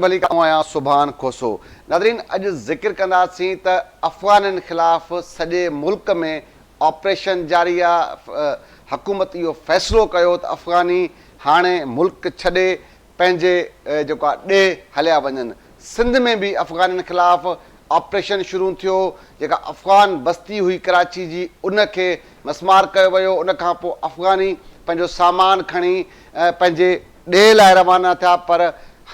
ڀلي آئون آهيان سبحان کوسو. ناظرين اڄ ذڪر ڪنداسين ته افغانين خلاف سڄي ملڪ ۾ آپريشن جاري آ حڪومت اهو فيصلو ڪيو ته افغاني هاڻي ملڪ ڇڏي پنهنجي جيڪو آ ڏيهه هليا وڃن سنڌ ۾ به افغانين خلاف آپريشن شروع ٿيو جيڪا افغان بستي هئي ڪراچي جي ان کي مسمار ڪيو ويو ان کان پوء افغاني پنهنجو سامان کڻي پنهنجي ڏيهه لاء روانا ٿيا پر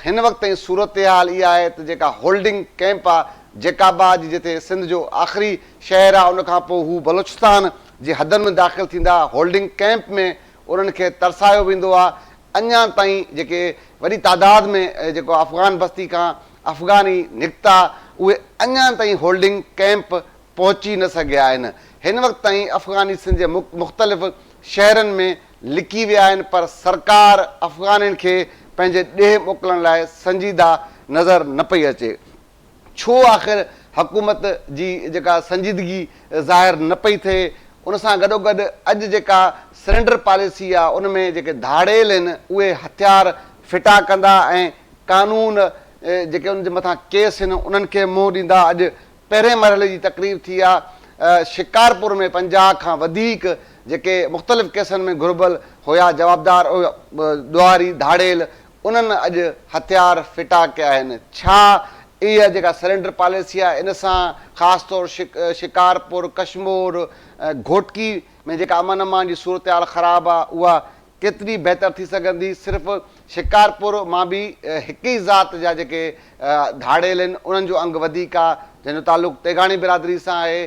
هن وقت تائين صورتحال اها آهي ته جيڪا هولڊنگ ڪئمپ آهي جيڪب آباد جي جتي سنڌ جو آخري شهر آهي ان کان پوء هو بلوچستان جي حدن ۾ داخل ٿيندا هولڊنگ ڪئمپ ۾ انهن کي ترسايو ويندو آهي اڃا تائين جيڪي وڏي تعداد ۾ جيڪو افغان بستي کان افغاني نڪتا اهي اڃا تائين هولڊنگ ڪئمپ پهچي نه سگهيا آهن هن وقت تائين افغاني سنڌ جي مختلف شهرن ۾ لڪي ويا آهن پر سرڪار افغانين کي پنهنجي ڏيهه موڪلڻ لاء سنجيده نظر نه پئي اچي. ڇو آخر حڪومت جي جيڪا سنجيدگي ظاهر نه پئي ٿئي ان سان گڏوگڏ اڄ جيڪا سرينڊر پاليسي آهي ان ۾ جيڪي ڌاڙيل آهن اهي هٿيار ڦٽا ڪندا ۽ قانون جيڪي ان جي مٿان ڪيس آهن انهن کي منهن ڏيندا اڄ پهرين مرحلي جي تقريب ٿي آ، شڪارپور ۾ 50 کان وڌيڪ جيڪي مختلف ڪيسن ۾ گهربل هيا جوابدار ڏوهاري ڌاڙيل انهن اڄ هٿيار ڦٽا ڪيا آهن، ڇا اها جيڪا سرينڊر پاليسي آ ان سان خاص طور شڪارپور، ڪشمور، گهوٽڪي ۾ جيڪا امن امان جي صورتحال خراب آ اها ڪيتري بهتر ٿي سگهندي، صرف شڪارپور مان به هڪ ئي ذات جا جيڪي ڌاڙيل آهن انهن جو انگ وڌيڪ آهي جنهن جو تعلق تيغاڻي برادري سان آهي،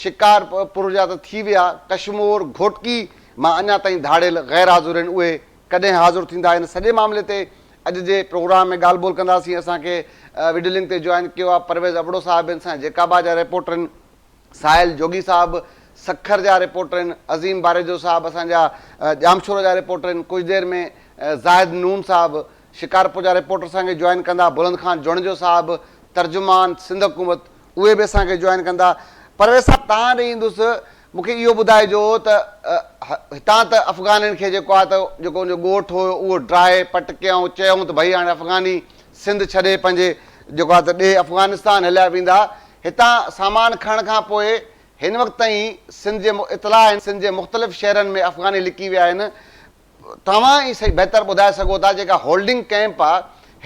شڪارپور جا ته ٿي ويا، ڪشمور، گهوٽڪي مان اڃا تائين ڌاڙيل غير حاضر آهن اهي ڪڏهن حاضر ٿيندا ان سڄي معاملي تي اڄ جي پروگرام ۾ ڳالهه ٻولهه ڪنداسين، اسان کي وڊيو لنڪ تي جوائن ڪيو آهي پرويز ابڙو صاحب آهن سان جيڪب آباد جا رپورٽر آهن. ساحل جوڳي صاحب سکر جا رپورٽر آهن، عظيم باريجو صاحب اسان جا ڄامشورو جا رپورٽر آهن، ڪجهه دير ۾ زاهد نون صاحب شڪارپور جا رپورٽر اسان کي جوائن ڪندا، بلند خان جوڻيجو صاحب ترجمان سنڌ حڪومت اهي به اسان کي جوائن ڪندا. پرويز صاحب توهان ڏي ايندس مون کي اهو ٻڌائجو ته هتان ته افغانين کي جيڪو آهي ته جيڪو ان جو ڳوٺ هيو اهو ڊاهي پٽ ڪيائون چيائون ته ڀئي هاڻي افغاني سنڌ ڇڏي پنهنجي جيڪو آهي ته ڏيهه افغانستان هليا ويندا هتان سامان کڻڻ کان پوء هن وقت تائين سنڌ جي اطلاع آهن سنڌ جي مختلف شهرن ۾ افغاني لڪي ويا آهن توهان ئي صحيح بهتر ٻڌائي سگهو ٿا جيڪا هولڊنگ ڪئمپ آ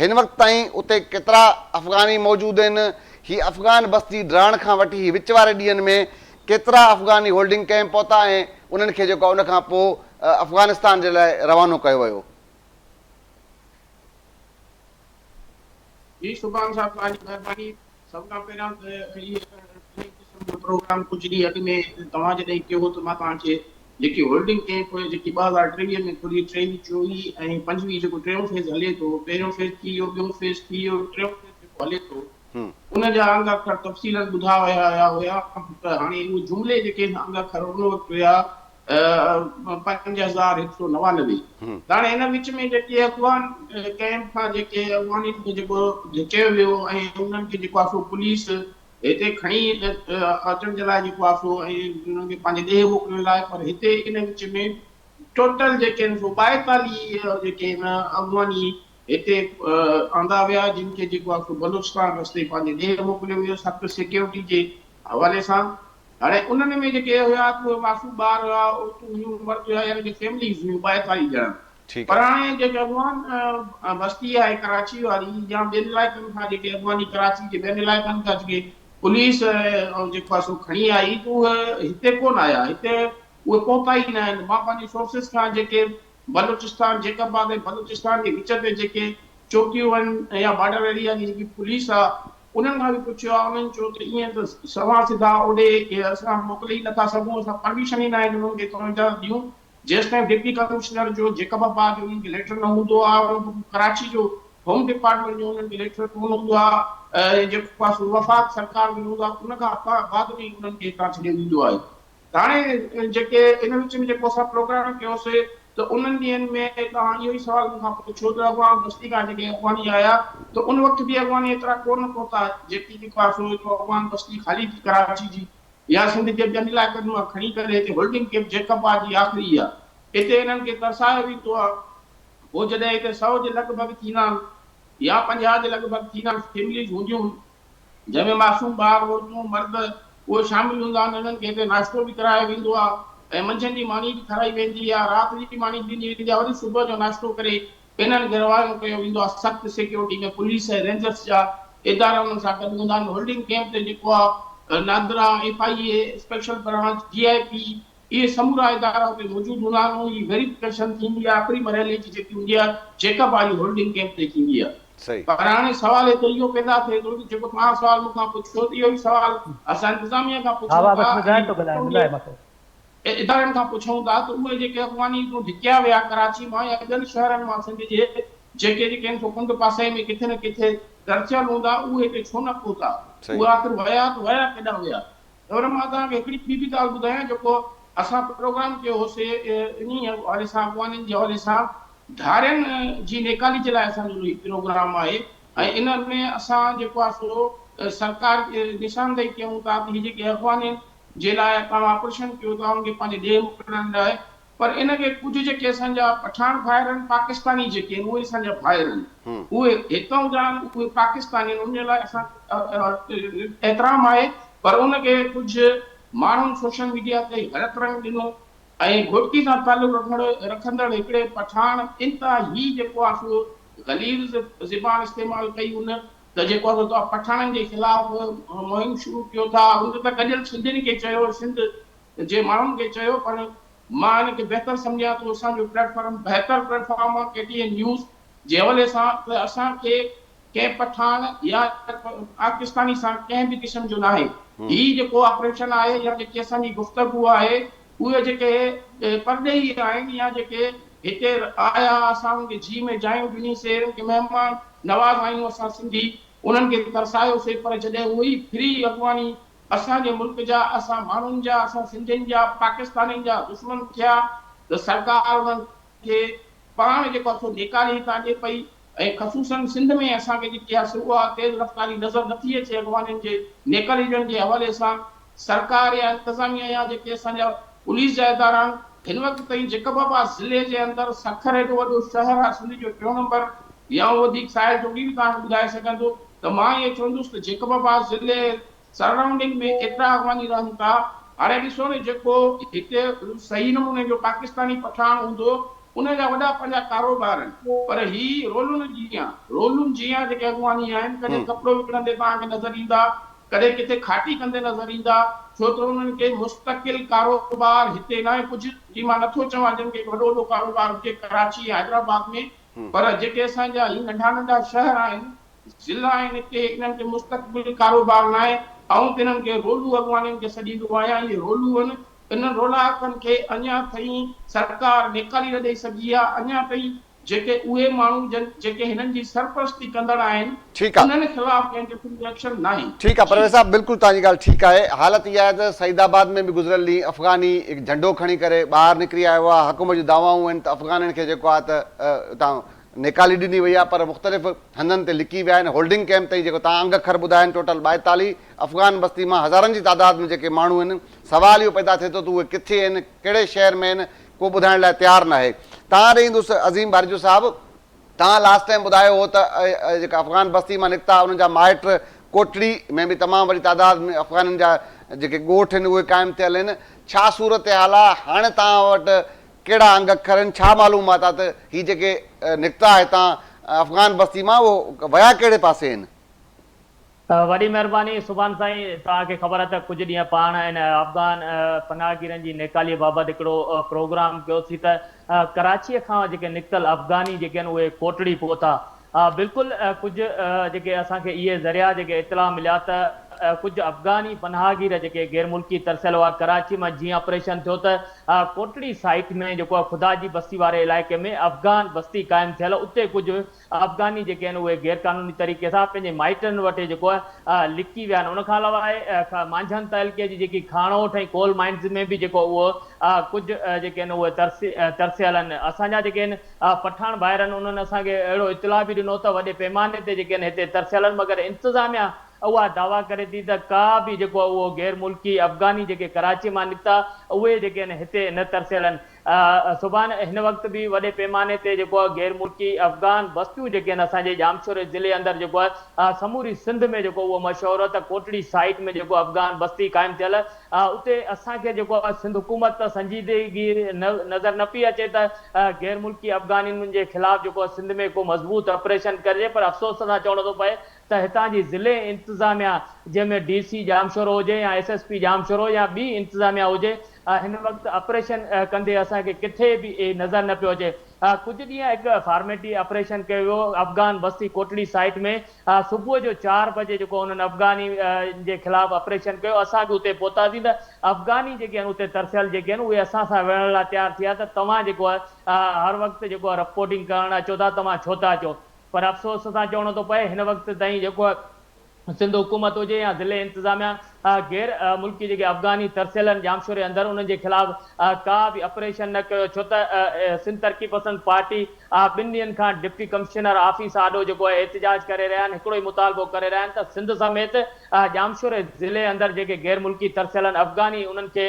هن وقت تائين اتي ڪيترا افغاني موجود آهن هي افغان بستي ڊاهڻ کان وٺي هي وچ واري ڏينهن ۾ ڪيترا افغاني هولڊنگ ڪئمپ پهتا ۽ انهن کي جيڪو ان کان پوء افغانستان جي لاء روانو ڪيو ويو. جي سبحان صاحب توهان جي مهرباني. سڀ کان پهريان ته هي انهي قسم جو پروگرام ڪجهه ڏينهن اڳ ۾ توهان جڏهن ڪيو هو ته مان توهان کي جيڪي هولڊنگ ڪئمپ هئي جيڪي 2023 ۾ کلي 23 24 ۽ 25 جيڪو ٽيون فيز هلي ٿو پهريون فيز ٿي ويو ٻيون فيز ٿي ويو ٽيون فيز جيڪو هلي ٿو ان جا انگ اکر تفصيلن ٻڌا ويا هيا ته هاڻي اهي جملي جيڪي انگ اکر ان وقت هيا 5199 ته هاڻي ان وچ ۾ جيڪي افغان ڪئمپ کان جيڪي افغانين کي جيڪو ڌڪيو ويو ۽ انهن کي جيڪو آهي سو پوليس هتي کڻي اچڻ جي لاء جيڪو آهي سو ۽ انهن کي پنهنجي ڏيهه موڪلڻ لاء پر هتي ان وچ ۾ ٽوٽل جيڪي آهن سو 42 جيڪي آهن افغاني هتي آندا ويا جن کي جيڪو آهي سو بلوچستان رستي پنهنجي ڏيهه موڪليو ويو سخت سيڪيورٽي جي حوالي سان هاڻي انهن ۾ جيڪي هيا ته اهي معصوم ٻار هيا، عورتون هيون، مرد هيا يعني ڪه فيمليز هيون 42 ڄڻا. ٺيڪ پر آهي. هاڻي جيڪي افغان بستي آهي ڪراچي واري يا ٻين علائقن کان جيڪي افغاني ڪراچي جي ٻين علائقن کان جيڪي پوليس جيڪو آهي سو کڻي آئي ته اهي هتي ڪونه آيا هتي اهي پهتا ئي نه آهن مان پنهنجي سورسز کان جيڪي بلوچستان جيڪب آباد ۽ بلوچستان جي وچ تي جيڪي چوڪيون آهن يا بارڊر ايريا جي جيڪي پوليس آهي انهن کان به پڇيو آهي انهن چيو ته ائين ته سنوان سڌا اوڏي اسان موڪلي ئي نٿا سگهون اسان پرميشن ئي ناهي انهن کي اتان اجازت ڏيون جيستائين ڊپٽي ڪمشنر جو جيڪب آباد جو انهن کي ليٽر نه هوندو آهي ڪراچي جو هوم ڊپارٽمينٽ جو انهن کي ليٽر ڪونه هوندو آهي ۽ جيڪو آهي سو وفاق سرڪار جو نه هوندو آهي ان کان بعد ۾ انهن کي هتان ڇڏيو ويندو آهي ته هاڻي جيڪي ان وچ ۾ جيڪو اسان پروگرام ڪيوسي ته انهن ڏينهن ۾ توهان اهو ئي سوال مون کان پڇيو ته افغان بستي کان جيڪي افغاني آيا ته ان وقت به افغاني ايترا ڪو نه پهتا جيڪي جيڪو آهي سو ايترو افغان بستي خالي ٿي ڪراچي جي يا سنڌ جي ٻين علائقن مان کڻي ڪري هتي هولڊنگ ڪيمپ جيڪب آباد جي آخري آهي اتي انهن کي ترسايو ويندو آهي پوء جڏهن هتي سئو جي لڳ ڀڳ ٿيندا آهن. يا 50 جي لڳ ڀڳ ٿيندا آهن فيمليز هونديون جنهن ۾ معصوم ٻار، عورتون، مرد اهي شامل هوندا آهن، انهن کي هتي ناشتو به ڪرايو ويندو آهي ۽ منجهند جي ماني به کارائي ويندي آهي، رات جي ماني به ڏني ويندي آهي، وري صبح جو ناشتو ڪري انهن کي روانو ڪيو ويندو آهي، سخت سيڪيورٽي ۾ پوليس ۽ رينجرز جا ادارا انهن سان گڏ هوندا آهن، هولڊنگ ڪئمپ تي جيڪو آهي NADRA, F I A, special branch, J I P اهي سمورا ادارا اتي موجود هوندا آهن، انهن جي ويريفڪيشن ٿيندي آهي، آخري مرحلي جي جيڪي هوندي آهي جيڪب آهي هولڊنگ ڪئمپ تي ٿيندي آهي. پر هاڻي سوال هتي اهو پيدا ٿئي ٿو ته جيڪو توهان سوال مون کان پڇيو ته اهو ئي سوال اسان انتظاميه کان پڇون ٿا ۽ ادارن کان پڇون ٿا ته اهي جيڪي افغاني هتون ڌڪيا ويا ڪراچي مان يا ٻين شهرن مان سنڌ جي جيڪي جيڪي آهن سو ڪنڊ پاسي ۾ ڪٿي نه ڪٿي ترسيل هوندا اهي هتي ڇو نه پهتا؟ اهي آخر ويا ته ويا ڪيڏانهن ويا؟ پر مان توهان کي هڪڙي ٻي به ڳالهه ٻڌايان جيڪو اسان پروگرام ڪيو هوسي انهي حوالي سان افغانين جي حوالي سان ڌارين جي نيڪالي جي لاء اسان جو هي پروگرام آهي ۽ ان ۾ اسان جيڪو آهي سو سرڪار کي نشاندهي ڪيون ٿا ته هي جيڪي افغانين جي لاء توهان آپريشن ڪيو ٿا انهن کي پنهنجي ڏيهه موڪلڻ لاء پر ان کي ڪجهه جيڪي اسان جا پٺاڻ ڀائر آهن پاڪستاني جيڪي آهن اهي اسان جا ڀائر آهن اهي هتان جا آهن اهي پاڪستاني آهن ان لاء اسان احترام آهي پر ان کي ڪجهه ماڻهن سوشل ميڊيا تي غلط رنگ ڏنو ۽ گهوٽڪي سان تعلق رکڻ رکندڙ هڪڙي پٺاڻ انتهائي جيڪو آهي سو غليظ زبان استعمال ڪئي ان ته جيڪو آهي سو توهان پٺاڻن جي خلاف مهم شروع ڪيو ٿا ان ته گڏيل سنڌين کي چيو سنڌ جي ماڻهن کي چيو پر مان ان کي بهتر سمجهان ٿو اسان جو پليٽ فارم بهتر پليٽ فارم آهي ڪي ٽي اين نيوز جي حوالي سان ته اسان کي ڪنهن پٺاڻ يا پاڪستاني سان ڪنهن به قسم جو ناهي هي جيڪو آپريشن آهي يا جيڪي اسان جي گفتگو آهي اهي جيڪي پرڏيهي آهن يا جيڪي هتي آيا اسان انهن کي جي ۾ جايون ڏني سي انهن کي مهمان نواز آهيون اسان سنڌي انهن کي ترسايو سي پر جڏهن اهي ئي ڦري اڳواڻي اسان جي ملڪ جا، اسان ماڻهن جا، اسان سنڌين جا، پاڪستانين جا دشمن ٿيا ته سرڪار انهن کي پاڻ جيڪو آهي سو نيڪالي هتان ڏي پئي ۽ خصوصن سنڌ ۾ اسان کي جيڪي آهي سو اها تيز رفتاري نظر نٿي اچي اڳواڻين جي نيڪالي ڏيڻ جي حوالي سان سرڪار يا انتظاميه يا جيڪي اسان جا پوليس جا ادارا آهن هن وقت تائين جيڪب آباد ضلعي جي اندر سکر هيڏو وڏو شهر آهي سنڌ جو ٽيون نمبر يا وڌيڪ ساحل جوڳي به توهان کي ٻڌائي سگهندو ته مان ائين چوندس ته جيڪب آباد ضلعي سرائونڊنگ ۾ ايترا افغاني رهن ٿا هاڻي ڏسو نه جيڪو هتي صحيح نموني جو پاڪستاني پٺاڻ هوندو ان جا وڏا پنهنجا ڪاروبار آهن پر هي رولن جيان رولن جيان جيڪي افغاني آهن ڪڏهن ڪپڙو وڪڻندي توهان کي نظر ايندا ڪڏهن ڪٿي کاٽي ڪندي نظر ايندا ڇو ته انهن کي مستقل ڪاروبار هتي ناهي ڪجهه جي مان نٿو چوان جن کي وڏو وڏو ڪاروبار هجي ڪراچي يا حيدرآباد ۾ پر جيڪي اسان جا هي ننڍا ننڍا شهر آهن ضلعا آهن اتي انهن کي مستقبل ڪاروبار ناهي آئون ته انهن کي رولو اڳواڻين کي سڏيندو آهيان اهي رولو آهن انهن رولاڪن کي اڃا تائين سرڪار نيڪالي نه ڏئي سگهي آهي اڃا تائين جيڪي اهي ماڻهو جن جيڪي هنن جي سرپرستي ڪندڙ آهن ٺيڪ آ. انهن خلاف ڪنهن قسم جو ايڪشن ناهي. ٺيڪ آ پرويز صاحب بلڪل توهان جي ڳالهه ٺيڪ آهي حالت اها آهي ته سعيد آباد ۾ به گذريل ڏينهن افغاني هڪ جهنڊو کڻي ڪري ٻاهر نڪري آيو آهي حڪومت جون دعوائون آهن ته افغانين کي جيڪو آهي ته اتان نيڪالي ڏني وئي آهي پر مختلف هنڌن تي لڪي ويا آهن هولڊنگ ڪئمپ تائين جيڪو توهان انگ اکر ٻڌايا آهن ٽوٽل 42 افغان بستي مان هزارن جي تعداد ۾ جيڪي ماڻهو آهن سوال اهو پيدا ٿئي ٿو ته اهي ڪٿي آهن ڪهڙي شهر ۾ آهن ڪو ٻڌائڻ لاء تيار ناهي توهان ڏي ايندس عظيم ڀاريجو صاحب توهان لاسٽ ٽائيم ٻڌايو هو ته جيڪا افغان بستي مان نڪتا انهن جا مائٽ ڪوٽڙي ۾ به تمام وڏي تعداد ۾ افغانن جا جيڪي ڳوٺ آهن اهي قائم ٿيل آهن ڇا صورتحال آهي هاڻي توهان وٽ ڪهڙا انگ اکر آهن ڇا معلومات آهي ته هي جيڪي نڪتا هتان افغان بستي مان اهو ويا ڪهڙي پاسي آهن؟ وڏي مهرباني سبحان سائين توهان کي خبر آهي ته ڪجهه ڏينهن پاڻ ان افغان پناهگيرن جي نيڪالي بابت هڪڙو پروگرام ڪيوسين ته ڪراچيء کان جيڪي نڪتل افغاني جيڪي آهن اهي ڪوٽڙي پهتا بلڪل ڪجهه جيڪي اسان کي اهي ذريعا جيڪي اطلاع مليا ته ڪجهه افغاني پناهگير جيڪي غير ملڪي ترسيل هئا ڪراچي مان جيئن آپريشن ٿيو ته ڪوٽڙي سائيٽ ۾ جيڪو آهي خدا جي بستي واري علائقي ۾ افغان بستي قائم ٿيل اتي ڪجهه افغاني جيڪي آهن اهي غير قانوني طريقي سان پنهنجي مائٽن وٽ جيڪو آهي لڪي ويا آهن ان کان علاوه آهي مانجهند تعلقي جي جيڪي کاڻوٺ ۽ ڪول مائنز ۾ به جيڪو اهو ڪجهه جيڪي آهن اهي ترسيل آهن اسان جا جيڪي آهن پٺاڻ ڀائر آهن انهن اسان کي اهڙو اطلاع به ڏنو ته وڏي پيماني تي جيڪي آهن هتي ترسيل آهن مگر انتظاميا اها دعويٰ ڪري ٿي ته ڪا به جيڪو اهو غير ملڪي افغاني جيڪي ڪراچي مان نڪتا اهي جيڪي آهن هتي نه ترسيل آهن. سڀان هن وقت به وڏي پيماني تي جيڪو آهي غير ملڪي افغان بستيون جيڪي آهن اسان جي ڄامشوري ضلعي اندر جيڪو آهي سموري سنڌ ۾ جيڪو اهو مشهور آهي ته ڪوٽڙي سائيٽ ۾ جيڪو افغان بستي قائم ٿيل آهي اتي اسان کي جيڪو آهي سنڌ حڪومت ته سنجيدگي نظر نه پئي اچي ته غير ملڪي افغانين جي خلاف جيڪو آهي سنڌ ۾ ڪو مضبوط آپريشن ڪرجي پر افسوس سان چوڻو ٿو پئي ته هتان جي ضلعي انتظاميا جنهن ۾ ڊي سي ڄامشورو هجي يا ايس ايس پي ڄامشورو يا ٻي انتظاميا هجي هن وقت آپريشن ڪندي اسان کي ڪٿي به نظر نه پيو اچي. ڪجهه ڏينهن اڳ فارميٽي آپريشن ڪيو ويو افغان بستي ڪوٽڙي سائيٽ ۾ صبح جو چار بجي جيڪو انهن افغاني جي خلاف آپريشن ڪيو اسان به اتي پهتاسين ته افغاني جيڪي آهن اتي ترسيل جيڪي آهن اهي اسان سان وڙهڻ لاء تيار ٿيا ته توهان جيڪو آهي هر وقت جيڪو آهي رپورٽنگ ڪرڻ اچو ٿا توهان ڇو ٿا اچو پر افسوس سان چوڻو ٿو پئي هن وقت تائين جيڪو سنڌ حڪومت هجي يا ضلعي انتظاميا غير ملڪي جيڪي افغاني ترسيل آهن ڄامشوري اندر انهن جي خلاف ڪا به آپريشن نه ڪيو ڇو ته سنڌ ترقي پسند پارٽي ٻن ڏينهن کان ڊپٽي ڪمشنر آفيس آڏو جيڪو آهي احتجاج ڪري رهيا آهن هڪڙو ئي مطالبو ڪري رهيا آهن ته سنڌ سميت ڄامشوري ضلعي اندر جيڪي غير ملڪي ترسيل آهن افغاني انهن کي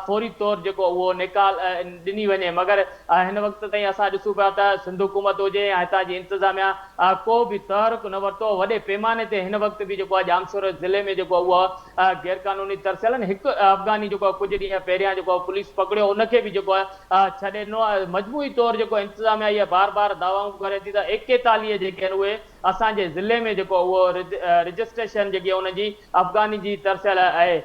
فوري طور جيڪو اهو نيڪال ڏني وڃي مگر هن وقت تائين اسان ڏسون پيا ته سنڌ حڪومت هجي يا هتان جي انتظاميا ڪو به تحرڪ نه ورتو وڏي پيماني تي هن وقت به جيڪو آهي ڄامشوري ضلعي ۾ جيڪو اهو غيرقانوني ترسيل آهن هڪ افغاني جيڪو ڪجهه ڏينهن پهريان جيڪو پوليس پڪڙيو ان کي به جيڪو آهي ڇڏي ڏنو مجموعي طور جيڪو انتظاميا اهي بار بار دعوائون ڪري ٿي ته ايڪيتاليهه جيڪي آهن اهي اسان جي ضلعي ۾ جيڪو اهو رجسٽريشن جيڪي ان جي افغاني جي ترسيل آهي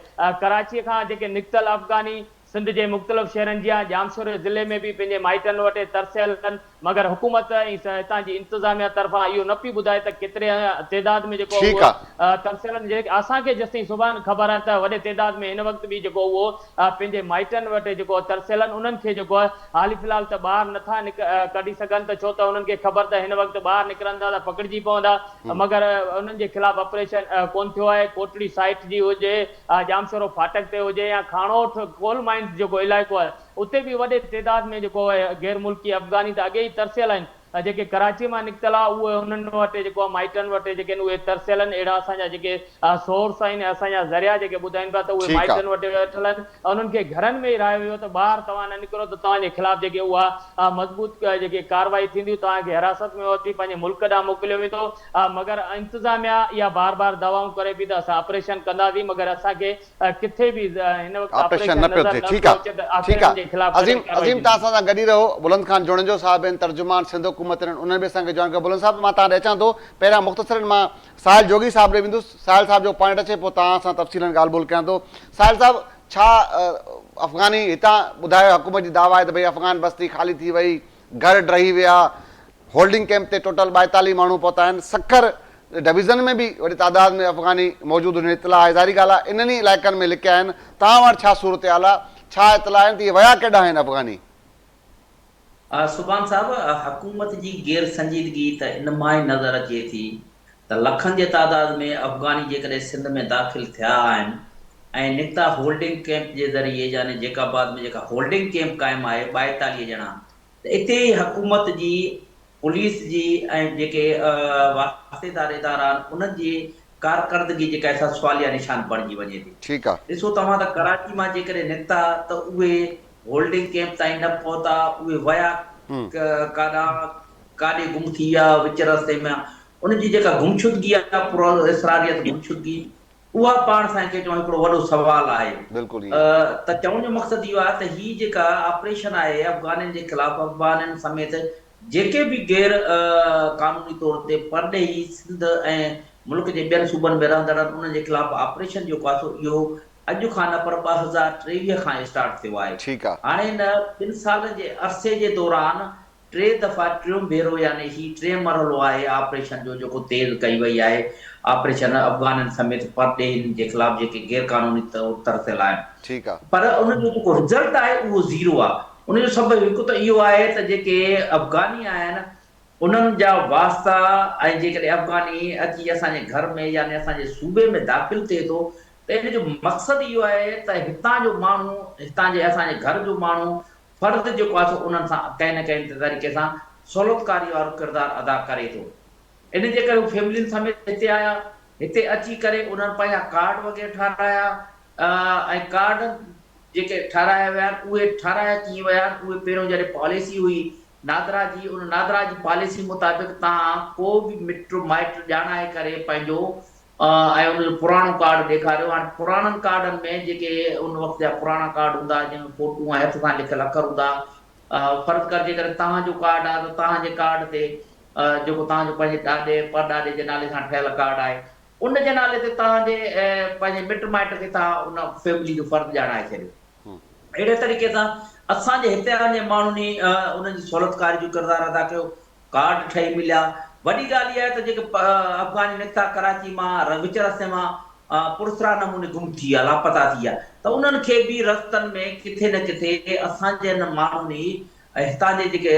ڪراچيء کان جيڪي نڪتل افغاني سنڌ جي مختلف شهرن جيان ڄامشوري ضلعي ۾ به پنهنجي مائٽن وٽ ترسيل آهن مگر حڪومت ۽ هتان جي انتظاميا طرفان اهو نه پئي ٻڌائي ته ڪيتري تعداد ۾ جيڪو ٺيڪ اهو آ. ترسيل آهن جيڪي اسان کي جيستائين سڀان خبر آهي ته وڏي تعداد ۾ هن وقت به جيڪو اهو پنهنجي مائٽن وٽ جيڪو ترسيل آهن انهن کي جيڪو حالي في الحال ته ٻاهر نٿا ڪڍي سگهن ته ڇو ته انهن کي خبر ته هن وقت ٻاهر نڪرن ٿا ته پڪڙجي پوندا مگر انهن جي خلاف آپريشن ڪونه ٿيو آهي ڪوٽڙي سائيٽ جي هجي ڄامشورو ڦاٽڪ تي هجي يا کاڻوٺ ڪول مائنز جيڪو علائقو آهي اتي به وڏي تعداد ۾ جيڪو غير ملڪي افغاني ته اڳي ئي ترسيل آهن جيڪي ڪراچي مان نڪتل آ اهي انهن وٽ جيڪو آ مائٽن وٽ جيڪي آهن اهي ترسيل آهن اهڙا اسان جا جيڪي سورس آهن اسان جا ذريعا جيڪي ٻڌائين پيا ته اهي ٺيڪ آ. مائٽن وٽ ويٺل آهن انهن کي گهرن ۾ ئي رهايو ويو ته ٻاهر توهان نه نڪرو ته توهان جي خلاف جيڪي اها مضبوط جيڪي ڪارروائي ٿيندي توهان کي حراست ۾ وٺي پنهنجي ملڪ ڏانهن موڪليو ويندو مگر انتظاميا اها بار بار دعوائون ڪري پئي ته اسان آپريشن ڪنداسين مگر اسان کي ڪٿي به هن وقت آپريشن آپريشن نه پيو نظر ٿئي نه ٺيڪ پيو آ اچي ته آخر ٺيڪ آ انهن جي خلاف ڪڏهن عظيم ڪارروائي عظيم توهان ٿيندي. اسان سان گڏ ئي رهو بلند خان جوڻيجو صاحب آهن ترجمان سنڌ حڪومت آهن انهن به اسان کي جوائن ڪيو بلند صاحب مان توهان ڏي اچان ٿو پهريان مختصرن مان ساحل جوڳي صاحب ڏي ويندس ساحل صاحب جو پوائنٽ اچي پوء توهان سان تفصيلن ڳالهه ٻولهه ڪيان ٿو ساحل صاحب ڇا افغاني هتان ٻڌايو حڪومت جي دعويٰ آهي ته ڀئي افغان بستي خالي ٿي وئي گهر ڊهي ويا، هولڊنگ ڪئمپ تي ٽوٽل 42 ماڻهو پهتا آهن، سکر ڊويزن ۾ به وڏي تعداد ۾ افغاني موجود هجڻ جو اطلاع آهي، ظاهري ڳالهه آهي انهن ئي علائقن ۾ لڪيا آهن، توهان وٽ ڇا صورتحال آهي، ڇا اطلاع آهن ته اهي ويا ڪيڏانهن آهن افغاني؟ سبحان صاحب حڪومت جي غير سنجيدگي ته ان مان ئي نظر اچي ٿي ته لکن جي تعداد ۾ افغاني جيڪڏهن سنڌ ۾ داخل ٿيا آهن ۽ نڪتا هولڊنگ ڪئمپ جي ذريعي يعني جيڪب آباد ۾ جيڪا هولڊنگ ڪئمپ قائم آهي 42 ڄڻا ته اتي ئي حڪومت جي پوليس جي ۽ جيڪي واسطيدار ادارا آهن انهن جي ڪارڪردگي جيڪا آهي سا سواليه نشان بڻجي وڃي ٿي. ٺيڪ آ. ڏسو توهان ته ڪراچي مان جيڪڏهن نڪتا ته اهي هولڊنگ ڪئمپ تائين نه پهتا اهي ويا ڪاڏانهن ڪاڏي گم ٿي ويا وچ رستي ۾ ان جي جيڪا گمشدگي آهي پراسراريت گمشدگي اها پاڻ سائين کي چوڻ هڪڙو وڏو سوال آهي بلڪل ائين. ته چوڻ جو مقصد اهو آهي ته هي جيڪا آپريشن آهي افغانين جي خلاف افغانين سميت جيڪي به غير قانوني طور تي پرڏيهي سنڌ ۽ ملڪ جي ٻين صوبن ۾ رهندڙ آهن انهن جي خلاف آپريشن جيڪو آهي سو اهو اڄ کان نه پر 2023 کان اسٽارٽ ٿيو آهي ٺيڪ آ. هاڻي هن ٻن سالن جي عرصي جي دوران ٽي دفعا ٽيون ڀيرو يعني هي ٽئين مرحلو آهي آپريشن جو جيڪو تيز ڪئي وئي آهي آپريشن افغانين سميت پرڏيهين جي خلاف جيڪي غير قانوني طور ترسيل آهن ٺيڪ آ. پر ان جو جيڪو رزلٽ آهي اهو زيرو آ ان جو سبب هڪ ته اهو آهي ته جيڪي افغاني آهن انهن جا واسطا ۽ جيڪڏهن افغاني اچي اسان جي گهر ۾ يعني اسان جي صوبي ۾ داخل ٿئي ٿو ته ان جو مقصد اهو آهي ته هتان جو ماڻهو هتان جي اسان جي گهر جو ماڻهو فرد جيڪو آهي سو انهن سان ڪنهن نه ڪنهن طريقي سان سهولتڪاري وارو ڪردار ادا ڪري ٿو. ان جي ڪري هو فيملين سميت هتي آيا، هتي اچي ڪري انهن پنهنجا ڪارڊ وغيره ٺارايا ۽ ڪارڊن جيڪي ٺهرايا ويا آهن اهي ٺهرايا ڪيئن ويا آهن اهي پهريون جڏهن پاليسي هئي نادرا جي ان نادرا جي پاليسي مطابق توهان ڪو به مٽ مائٽ ڄاڻائي ڪري پنهنجو ۽ ان جو پراڻو ڪارڊ ڏيکاريو هاڻي پراڻن ڪارڊن ۾ جيڪي ان وقت جا پراڻا ڪارڊ هوندا جنهن ۾ فوٽو ۽ هٿ سان لکيل اکر هوندا فرض ڪر جيڪڏهن توهان جو ڪارڊ آهي ته توهان جي ڪارڊ تي جيڪو توهان جو پنهنجي ڏاڏي پرڏاڏي جي نالي سان ٺهيل ڪارڊ آهي ان جي نالي تي توهان جي پنهنجي مٽ مائٽ کي توهان ان فيملي جو فرد ڄاڻائي ڇڏيو. اهڙي طريقي سان اسان جي هتان جي ماڻهن ئي انهن جي سهولتڪاري جو ڪردار ادا ڪيو، ڪارڊ ٺهي مليا. وڏي ڳالهه اها آهي ته جيڪي افغاني نڪتا ڪراچي مان وچ رستي مان پراسرار نموني گم ٿي ويا، لاپتا ٿي ويا ته انهن کي به رستن ۾ ڪٿي نه ڪٿي اسان جي هن ماڻهن ئي هتان جي جيڪي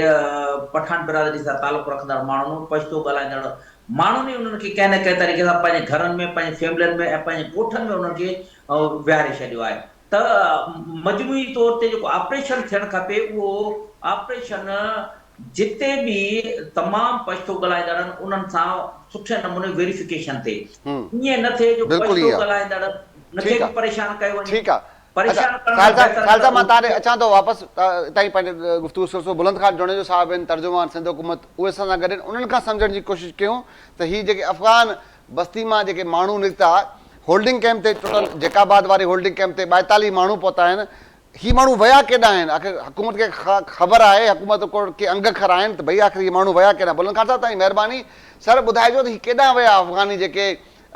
پٺاڻ برادري سان تعلق رکندڙ ماڻهن، پشتو ڳالهائيندڙ ماڻهن ئي انهن کي ڪنهن نه ڪنهن طريقي سان پنهنجي گهرن ۾، پنهنجي فيملين ۾ ۽ پنهنجي ڳوٺن ۾ انهن کي ويهاري ڇڏيو آهي. ته مجموعي طور تي جيڪو آپريشن ٿيڻ کپي اهو آپريشن جتي به تمام پشتو ڳالهائيندڙن انهن سان سٺي نموني ويريفڪيشن ٿئي ائين نه ٿئي جو پشتو ڳالهائيندڙن کي به پريشان ڪيو وڃي پريشان ڪرڻ کان بهتر ساحل صاحب مان توهان ڏي اچان ٿو واپس اتان ئي پنهنجي گفتگو سلسلو بلند خان جوڻيجو صاحب آهن ترجمان سنڌ حڪومت اهي اسان سان گڏ آهن انهن کان سمجهڻ جي ڪوشش ڪيون ته هي جيڪي افغان بستي مان جيڪي ماڻهو نڪتا هولڊنگ ڪئمپ تي ٽوٽل جيڪب آباد واري هولڊنگ ڪئمپ تي 42 ماڻهو پهتا آهن هي ماڻهو ويا ڪيڏانهن آهن آخر حڪومت کي خبر آهي حڪومت ڪي انگ اکر آهن ته ڀئي آخر هي ماڻهو ويا ڪيڏانهن بلند خان صاحب توهان جي مهرباني سر ٻڌائجو ته هي ڪيڏانهن ويا افغاني جيڪي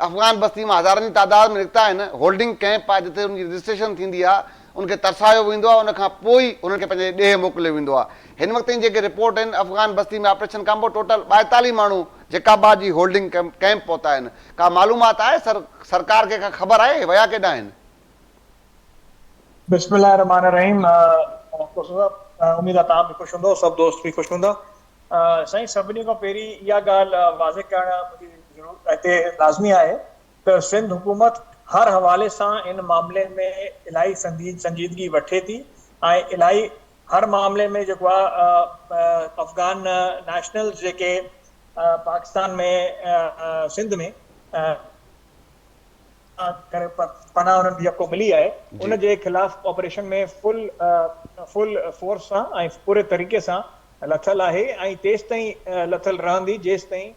افغان بستي مان هزارن جي تعداد ۾ نڪتا آهن هولڊنگ ڪئمپ آهي جتي انهن جي رجسٽريشن ٿيندي آهي ان کي ترسايو ويندو آهي ان کان پوء ئي انهن کي پنهنجي ڏيهه موڪليو ويندو آهي هن وقت تائين جيڪي رپورٽ آهن افغان بستي ۾ آپريشن کان پوء ٽوٽل 42 ماڻهو جيڪب آباد جي هولڊنگ ڪئمپ پهتا آهن ڪا معلومات آهي سر سرڪار کي ڪا خبر آهي هي ويا ڪيڏانهن آهن. بسم الله الرحمٰن الرحيم کوسو صاحب اميد آ توهان به خوش هوندؤ سڀ دوست به خوش هوندا سائين سڀني کان پهرين اها ڳالهه واضح ڪرڻ منهنجي ضرورت هتي لازمي آهي ته سنڌ حڪومت هر حوالي سان ان معاملي ۾ الاهي سنجيدگي وٺي ٿي ۽ الاهي هر معاملي ۾ جيڪو آهي افغان نيشنلز جيڪي پاڪستان ۾ سنڌ ۾ ڪري پناهه انهن کي جيڪو ملي آهي ان جي خلاف آپريشن ۾ فل فل فورس سان ۽ پوري طريقي سان لٿل آهي ۽ تيستائين لٿل رهندي جيستائين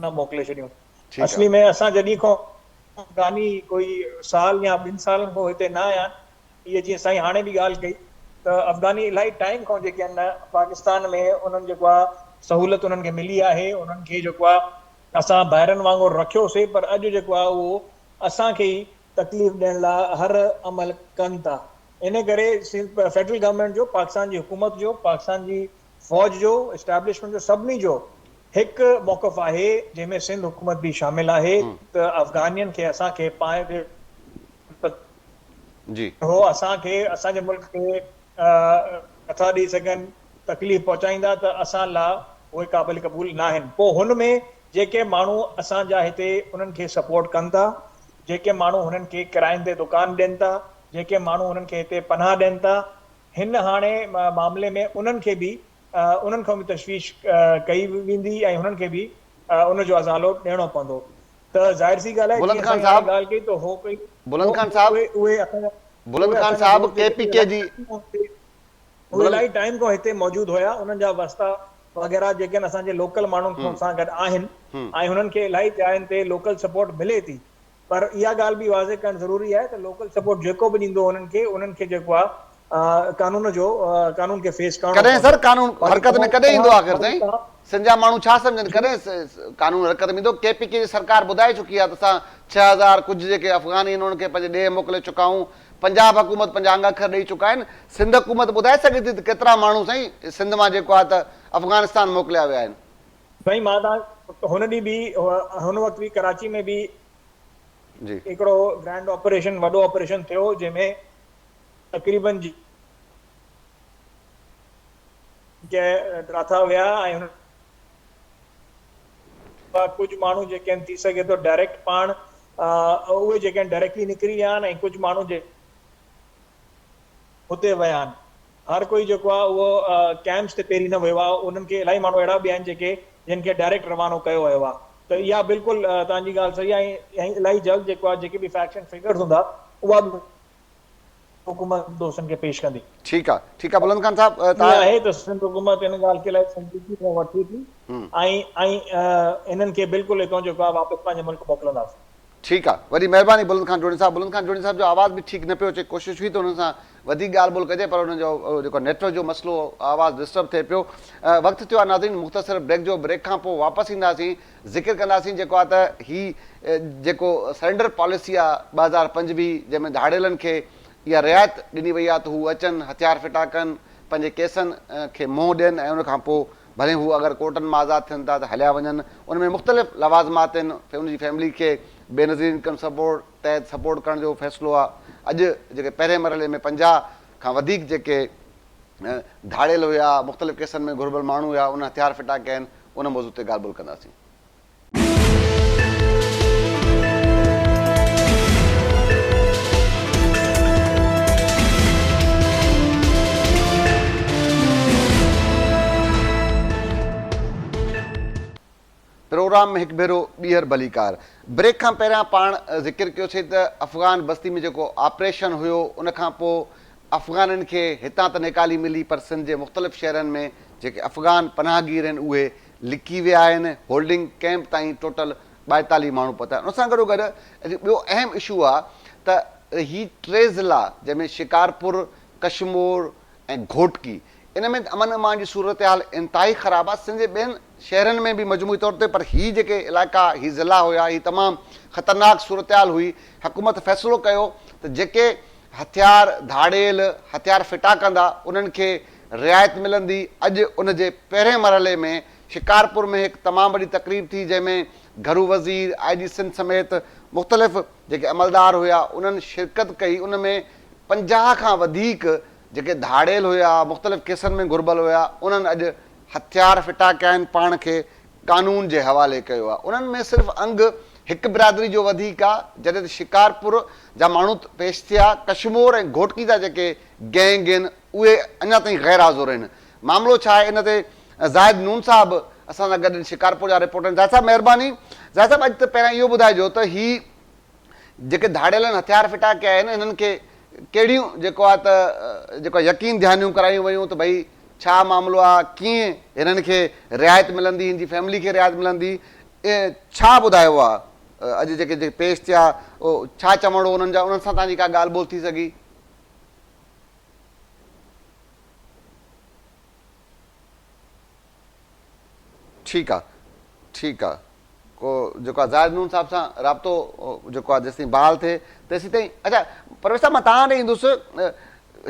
نه موڪلي ڇڏيون. اصلي ۾ اسان جڏهن کان افغاني ڪوئي سال يا ٻن سالن کان هتي نه آيا آهن اهي جيئن سائين هاڻي به ڳالهه ڪئي ته افغاني الاهي ٽائيم کان جيڪي آهن نه پاڪستان ۾ انهن جيڪو آهي سهولت انهن کي ملي آهي انهن کي جيڪو آهي اسان ڀائرن وانگر رکيوسي پر اڄ جيڪو آهي اهو اسان کي ئي تڪليف ڏيڻ لاء هر عمل ڪن ٿا ان ڪري فيڊرل گورنمينٽ جو پاڪستان جي حڪومت جو پاڪستان جي فوج جو، اسٽيبلشمينٽ جو سڀني جو هڪ موقف آهي جنهن ۾ سنڌ حڪومت به شامل آهي ته افغانين کي اسان کي هو اسان کي اسان جي ملڪ کي نٿا ڏئي سگهن تڪليف پهچائيندا ته اسان لا اهي قابل قبول ناهن پوء هن ۾ جيڪي ماڻهو اسان جا هتي انهن کي سپورٽ ڪن ٿا جيڪي ماڻهو هنن کي ڪراين تي دڪان ڏين ٿا جيڪي ماڻهو هنن کي هتي پناهه ڏين ٿا هن هاڻي معاملي ۾ انهن کي به انهن کان به تشويش ڪئي ويندي ۽ هنن کي به ان جو ازالو ڏيڻو پوندو ته ظاهر سي ڳالهه آهي بلند جيئن خان سائين هاڻي صاحب ڳالهه ڪئي ته هو ڪئي بلند خان صاحب اهي اسان جا بلند اهي خان اسان جا صاحب دوست ڪي جيڪي پي ڪي جي اهي بلند الاهي ٽائيم کان هتي موجود هيا انهن جا واسطا وغيره جيڪي آهن اسان جي لوڪل ماڻهن سان گڏ آهن ۽ هنن کي الاهي جاين تي لوڪل سپورٽ ملي ٿي پر اها ڳالهه به واضح ڪرڻ ضروري آهي ته لوڪل سپورٽ جيڪو به ڏيندو انهن کي انهن کي جيڪو آهي قانون جو قانون کي فيس ڪرڻو ڪڏهن پوندو سر قانون باقي حرڪت ۾ توهان ڪڏهن ايندو توهان آخر باقي سائين توهان سنڌ جا ماڻهو ڇا سمجهن جي ڪڏهن قانون حرڪت ۾ ايندو ڪي پي ڪي جي سرڪار ٻڌائي چڪي آهي ته اسان 6000 ڪجهه جيڪي افغاني آهن انهن کي پنهنجي ڏيهه موڪلي چڪا آهيون پنجاب حڪومت پنهنجا انگ اکر ڏئي چڪا آهن سنڌ حڪومت ٻڌائي سگهي ٿي ته ڪيترا ماڻهو سائين سنڌ مان جيڪو آهي ته افغانستان موڪليا ويا آهن. سائين مان تان هن ڏينهن به هن وقت به ڪراچي ۾ به جي. هڪڙو گرينڊ آپريشن وڏو آپريشن ٿيو جنهن ۾ تقريبن جي ڊراٿا ويا ۽ هن ڪجهه ماڻهو جيڪي آهن ٿي سگهي ٿو ڊائريڪٽ پاڻ اهي جيڪي آهن ڊائريڪٽلي نڪري ويا آهن ۽ ڪجهه ماڻهو جيڪي هتي ويا آهن هر ڪوئي جيڪو آهي اهو ڪيمپس تي پهرين نه ويو آهي انهن کي الاهي ماڻهو اهڙا به آهن جيڪي جن کي ڊائريڪٽ روانو ڪيو ويو آهي. ته اها بلڪل توهان جي ڳالهه صحيح آهي ۽ الاهي جلد جيڪو آهي جيڪي به فيڪٽس اينڊ فگرز هوندا اها به حڪومت دوستن کي پيش ڪندي. ٺيڪ آ ٺيڪ آ بلند خان صاحب ائين توهان. آهي ته سنڌ حڪومت ان ڳالهه کي الاهي سنجيدگي سان وٺي ٿي ۽ ۽ انهن کي بلڪل هتان جيڪو آهي واپس پنهنجي ملڪ موڪلنداسين. ٺيڪ آ وڏي مهرباني بلند خان جوڻيجو صاحب بلند خان جوڻيجو صاحب جو آواز به ٺيڪ نه پيو اچي ڪوشش هئي ته انهن سان وڌيڪ ڳالهه ٻولهه ڪجي پر انهن جو جيڪو نيٽورڪ جو مسئلو هو آواز ڊسٽرب ٿئي پيو وقت ٿيو آ ناظرين مختصر بريڪ جو بريڪ کان پوء واپس اينداسين ذڪر ڪنداسين جيڪو آ ته هي جيڪو سرينڊر پاليسي آ 2025 جنهن ۾ ڌاڙيلن کي اها رعايت ڏني وئي آ ته هو اچن هٿيار ڦٽا ڪن پنهنجي ڪيسن کي منهن ڏين ۽ ان کان پوء ڀلي هو اگر ڪورٽن مان آزاد ٿين ٿا ته هليا وڃن ان ۾ مختلف لوازمات آهن ان جي فيملي کي بينظير انڪم سپورٽ تحت سپورٽ ڪرڻ جو فيصلو آ اڄ جيڪي پهرين مرحلي ۾ 50 کان وڌيڪ جيڪي ڌاڙيل هيا مختلف ڪيسن ۾ گهربل ماڻهو هيا انهن هٿيار ڦٽا ڪيا آهن ان موضوع تي ڳالهه ٻولهه ڪنداسين. پروگرام ۾ هڪ ڀيرو ٻيهر ڀليڪار. بريڪ کان پهريان پاڻ ذڪر ڪيوسين ته افغان بستي ۾ جيڪو آپريشن هيو ان کان پوء افغانين کي هتان ته نيڪالي ملي پر سنڌ جي مختلف شهرن ۾ جيڪي افغان پناهگير آهن اهي لڪي ويا آهن هولڊنگ ڪئمپ تائين ٽوٽل 42 ماڻهو پهتا آهن ان سان گڏو گڏ ٻيو اهم اشو آهي ته هي ٽي ضلعا جنهن ۾ شڪارپور، ڪشمور ۽ گهوٽڪي ان ۾ امن امان جي صورتحال انتهائي خراب آهي سنڌ جي ٻين شهرن ۾ به مجموعي طور تي پر هي جيڪي علائقا هي ضلعا هيا هي تمام خطرناڪ صورتحال هئي حڪومت فيصلو ڪيو ته جيڪي هٿيار ڌاڙيل هٿيار ڦٽا ڪندا انهن کي رعايت ملندي اڄ ان جي پهرين مرحلي ۾ شڪارپور ۾ هڪ تمام وڏي تقريب ٿي جنهن ۾ گهرو وزير آء جي سنڌ سميت مختلف جيڪي عملدار هيا انهن شرڪت ڪئي ان ۾ 50 کان وڌيڪ جيڪي ڌاڙيل هيا، مختلف ڪيسن ۾ گهربل هيا، انهن اڄ هٿيار ڦٽا ڪيا آهن، پاڻ کي قانون جي حوالي ڪيو آهي. انهن ۾ صرف انگ هڪ برادري جو وڌيڪ آهي، جڏهن ته شڪارپور جا ماڻهو پيش ٿيا، ڪشمور ۽ گهوٽڪي جا جيڪي گينگ آهن، اهي اڃا تائين غير حاضر آهن. معاملو ڇا آهي، ان تي زاهد نون صاحب اسان سان گڏ آهن، شڪارپور جا رپورٽر آهن. زاهد صاحب مهرباني. زاهد صاحب اڄ ته پهريان اهو ٻڌائجو ته هي جيڪي ڌاڙيلن هٿيار ڦٽا ڪيا آهن انهن کي ڪهڙيون جيڪو آهي ته جيڪو آهي يقين ڌيانيون ڪرايون ويون ته ڀئي ڇا معاملو آهي ڪيئن هنن کي رعايت ملندي هن جي فيملي کي رعايت ملندي ڇا ٻڌايو آهي اڄ جيڪي جيڪي پيش ٿيا ڇا چوڻ هو انهن جا انهن سان توهان جي ڪا ڳالهه ٻولهه ٿي سگهي؟ ٺيڪ آ ٺيڪ آ ڪو جيڪو آ زاهد نون صاحب سان رابطو جيڪو آ جيستائين بحال ٿئي تيسيتائين اڇا پرويز صاحب مان توهان ڏي ايندس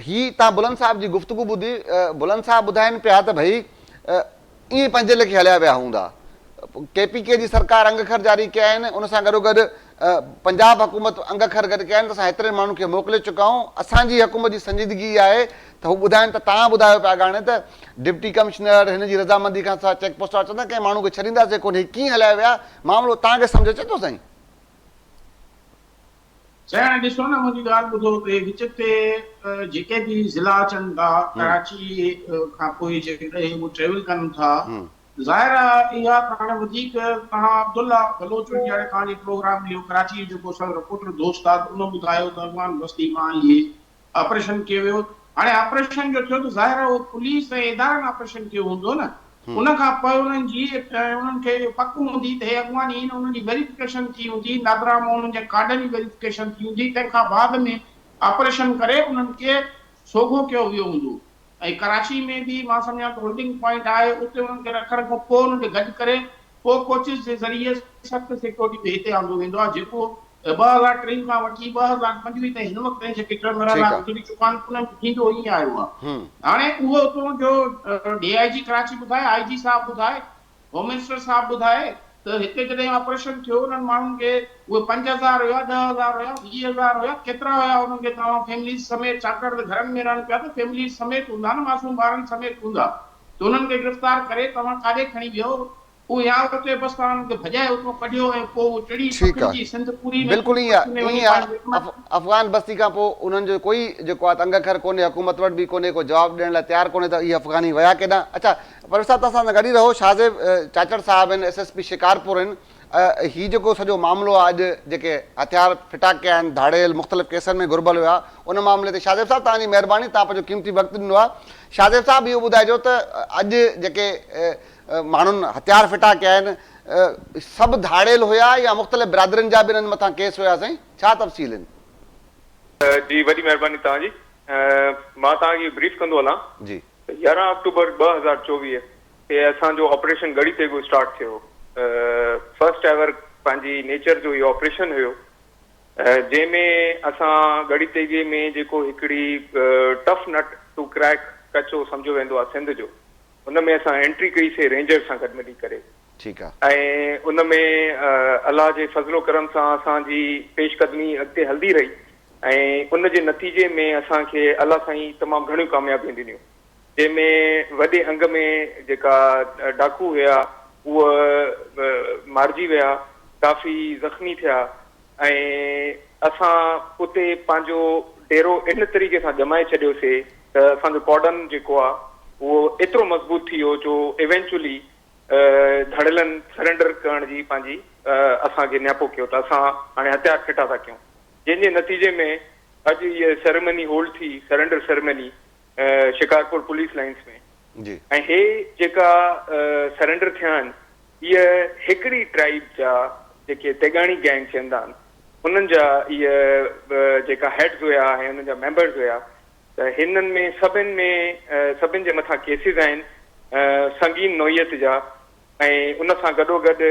هي توهان بلند صاحب جي گفتگو ٻڌي بلند صاحب ٻڌائين پيا ته ڀئي ائين پنهنجي ليکي هليا ويا هوندا ڪي پي ڪي جي سرڪار انگ اکر جاري ڪيا آهن ان سان گڏو گڏ پنجاب حڪومت انگ اکر گڏ ڪيا آهن ته اسان هيترن ماڻهن کي موڪلي چڪا آهيون اسان جي حڪومت جي سنجيدگي اها آهي ته هو ٻڌائين ته توهان ٻڌايو پيا اڳاڻي ته ڊپٽي ڪمشنر هن جي رضامندي کان سواء چيڪ پوسٽ وارا چوندا ڪنهن ماڻهو کي ڇڏينداسين ڪونه هي ڪيئن هليا ويا معاملو توهان کي سمجهه اچي ٿو سائين. سائين هاڻي ڏسو نه منهنجي ڳالهه ٻڌو ته وچ تي جيڪي به ضلعا اچن ٿا ڪراچي کان پوء جيڪڏهن هو ٽريول ڪن ٿا ظاهر آهي اها ته هاڻي وڌيڪ توهان عبدالله بلوچ جهڙي توهان جي پروگرام ۾ اهو ڪراچي جو جيڪو اسان جو رپورٽر دوست آهي ته ان ٻڌايو ته افغان بستي مان اهي آپريشن ڪيو ويو هاڻي آپريشن جو ٿيو ته ظاهر آهي اهو پوليس ۽ ادارن آپريشن ڪيو هوندو نه ان کان پوء انهن جي انهن کي پڪ هوندي ته هي اڳواڻي آهن انهن جي ويريفڪيشن ٿي هوندي نادرا مان انهن جي ڪارڊن جي ويريفڪيشن ٿي هوندي تنهن کان بعد ۾ آپريشن ڪري انهن کي سوگهو ڪيو ويو هوندو ۽ ڪراچي ۾ به مان سمجهان ٿو هولڊنگ پوائنٽ آهي اتي انهن کي رکڻ کان پوء انهن کي گڏ ڪري پوء ڪوچز جي ذريعي سخت سيڪيورٽي تي هتي آندو ويندو آهي جيڪو 2023 کان وٺي 2025 تائين هن وقت تائين جيڪي ٽه مرحلا گذري چڪا آهن انهن ۾ ٿيندو ائين آيو آهي هاڻي اهو اتان جو ڊي I جي ڪراچي ٻڌائي آء جي صاحب ٻڌائي هوم منسٽر صاحب ٻڌائي ته هتي جڏهن آپريشن ٿيو انهن ماڻهن کي اهي 5000 هيا 10000 هيا 20000 هيا ڪيترا هيا انهن کي توهان فيمليز سميت ڇاڪاڻ ته گهرن ۾ رهن پيا ته فيمليز سميت هوندا نه معصوم ٻارن سميت هوندا ته انهن کي گرفتار ڪري توهان ڪاڏي کڻي ويو اهو يا اتي بس توهان انهن کي ڀڄائي اتان ڪڍيو ۽ پوء اهو چڙهي ٺيڪ آ پکڙجي سنڌ پوري ۾ بلڪل ائين آ ۾ وڃي ائين آ پنهنجي حڪومت افغان بستي کان پوء انهن جو ڪوئي جيڪو آ ته انگ اکر ڪونهي حڪومت وٽ به ڪونهي ڪو جواب ڏيڻ لاء تيار ڪونهي ته اهي افغاني ويا ڪيڏانهن اڇا پرويز صاحب توهان سان گڏ ئي رهو شاهزيب چاچڙ صاحب آهن ايس ايس پي شڪارپور آهن هي جيڪو سڄو معاملو آهي اڄ جيڪي هٿيار ڦٽا ڪيا آهن ڌاڙيل مختلف ڪيسن ۾ گهربل هيا ان معاملي تي شاهزيب صاحب توهان جي مهرباني توهان پنهنجو قيمتي وقت ڏنو آهي شاهزيب صاحب اهو ٻڌائجو ته اڄ جيڪي ماڻهن هٿيار ڦٽا ڪيا آهن سڀ ڌاڙيل هيا يا مختلف برادرين جا به انهن مٿان ڪيس هيا سائين ڇا تفصيل آهن. جي وڏي مهرباني توهان جي مان توهان کي بريف ڪندو هلان جي. ته 11 آڪٽوبر 2024 تي اسان جو آپريشن ڳڙهي تيغو اسٽارٽ ٿيو فرسٽ ايور پنهنجي نيچر جو اهو آپريشن هيو جنهن ۾ اسان ڳڙهي تيغي ۾ جيڪو هڪڙي ٽف نٽ ٽو ڪريڪ ڪچو سمجهيو ويندو آهي سنڌ جو ان ۾ اسان انٽري ڪئي سي رينجرز سان گڏ ملي ڪري ٺيڪ آ. ۽ ان ۾ الله جي فضل و ڪرم سان اسان جي پيش قدمي اڳتي هلندي رهي ۽ ان جي نتيجي ۾ اسان کي الله سائين تمام گهڻيون ڪاميابيون ڏنيون جنهن ۾ وڏي انگ ۾ جيڪا ڊاڪو هيا اهي مارجي ويا ڪافي زخمي ٿيا ۽ اسان اتي پنهنجو ڊيرو ان طريقي سان ڄمائي ڇڏيوسي ته اسان جو ڪارڊن جيڪو آ اهو ايترو مضبوط ٿي ويو جو ايونچولي ڌاڙيلن سرينڊر ڪرڻ جي پنهنجي اسان کي نياپو ڪيو ته اسان هاڻي هٿيار ڦٽا ٿا ڪيون جنهن جي نتيجي ۾ اڄ هيء سيريمني هولڊ ٿي surrender ceremony Shikarpur police lines ۾ جي. ۽ هي جيڪا سرينڊر ٿيا آهن اهي هڪڙي ٽرائيب جا جيڪي تيغاڻي گينگ چوندا آهن انهن جا اهي جيڪا هيڊز هيا ۽ انهن جا ميمبرز هيا ته هنن ۾ سڀن ۾ سڀن جي مٿان ڪيسز آهن سنگين نوعيت جا ۽ ان سان گڏوگڏ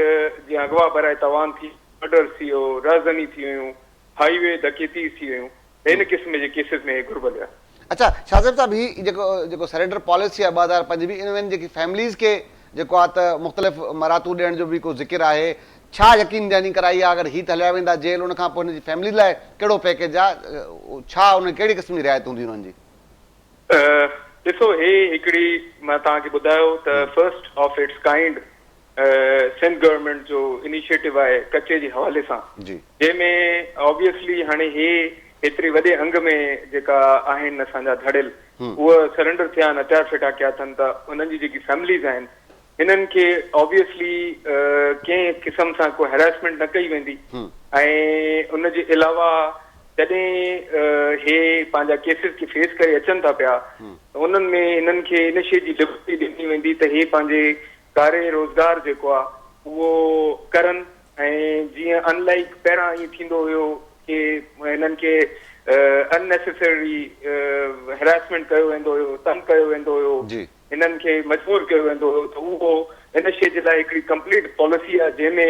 جيئن اغوا براء توان ٿي مرڊرز ٿي ويو رهزني ٿي ويون هائي وي ڊڪيتيز ٿي ويون ته ان قسم جي ڪيسز ۾ هي گهربل هيا. اڇا شاهزيب صاحب هي جيڪو جيڪو سرينڊر پاليسي آهي 2005 ۾ انهن جيڪي فيمليز کي جيڪو آهي ته مختلف مراعتون ڏيڻ جو به ڪو ذڪر آهي ڇا يقين دهاني ڪرائي آهي اگر هي ته هليا ويندا جيل ان کان پوء هن جي فيملي لاء ڪهڙو پيڪيج آهي ڇا ان ڪهڙي قسم جي رعايت هوندي انهن جي. ڏسو هي هڪڙي مان توهان کي ٻڌايو ته first of its kind Sindh government جو انيشيٽو آهي ڪچي جي حوالي سان جنهن ۾ آبويسلي هاڻي هي هيتري وڏي انگ ۾ جيڪا آهن اسان جا ڌڙيل اهي سرينڊر ٿيا آهن هٿيار ڦٽا ڪيا اٿن ته انهن جي جيڪي فيمليز آهن هنن کي آبويسلي ڪنهن قسم سان ڪو هراسمينٽ نه ڪئي ويندي ۽ ان جي علاوه جڏهن هي پنهنجا ڪيسز کي فيس ڪري اچن ٿا پيا ته انهن ۾ هنن کي ان شيء جي لبرٽي ڏني ويندي ته هي پنهنجي ڪاري روزگار جيڪو آ اهو ڪرن ۽ جيئن ان لائيڪ پهران ائين ٿيندو هيو ڪي هنن کي ان نيسيسري هراسمينٽ ڪيو ويندو هيو تنگ ڪيو ويندو هيو هنن کي مجبور ڪيو ويندو هيو ته اهو ان شيء جي لاء هڪڙي ڪمپليٽ پاليسي آ جنهن ۾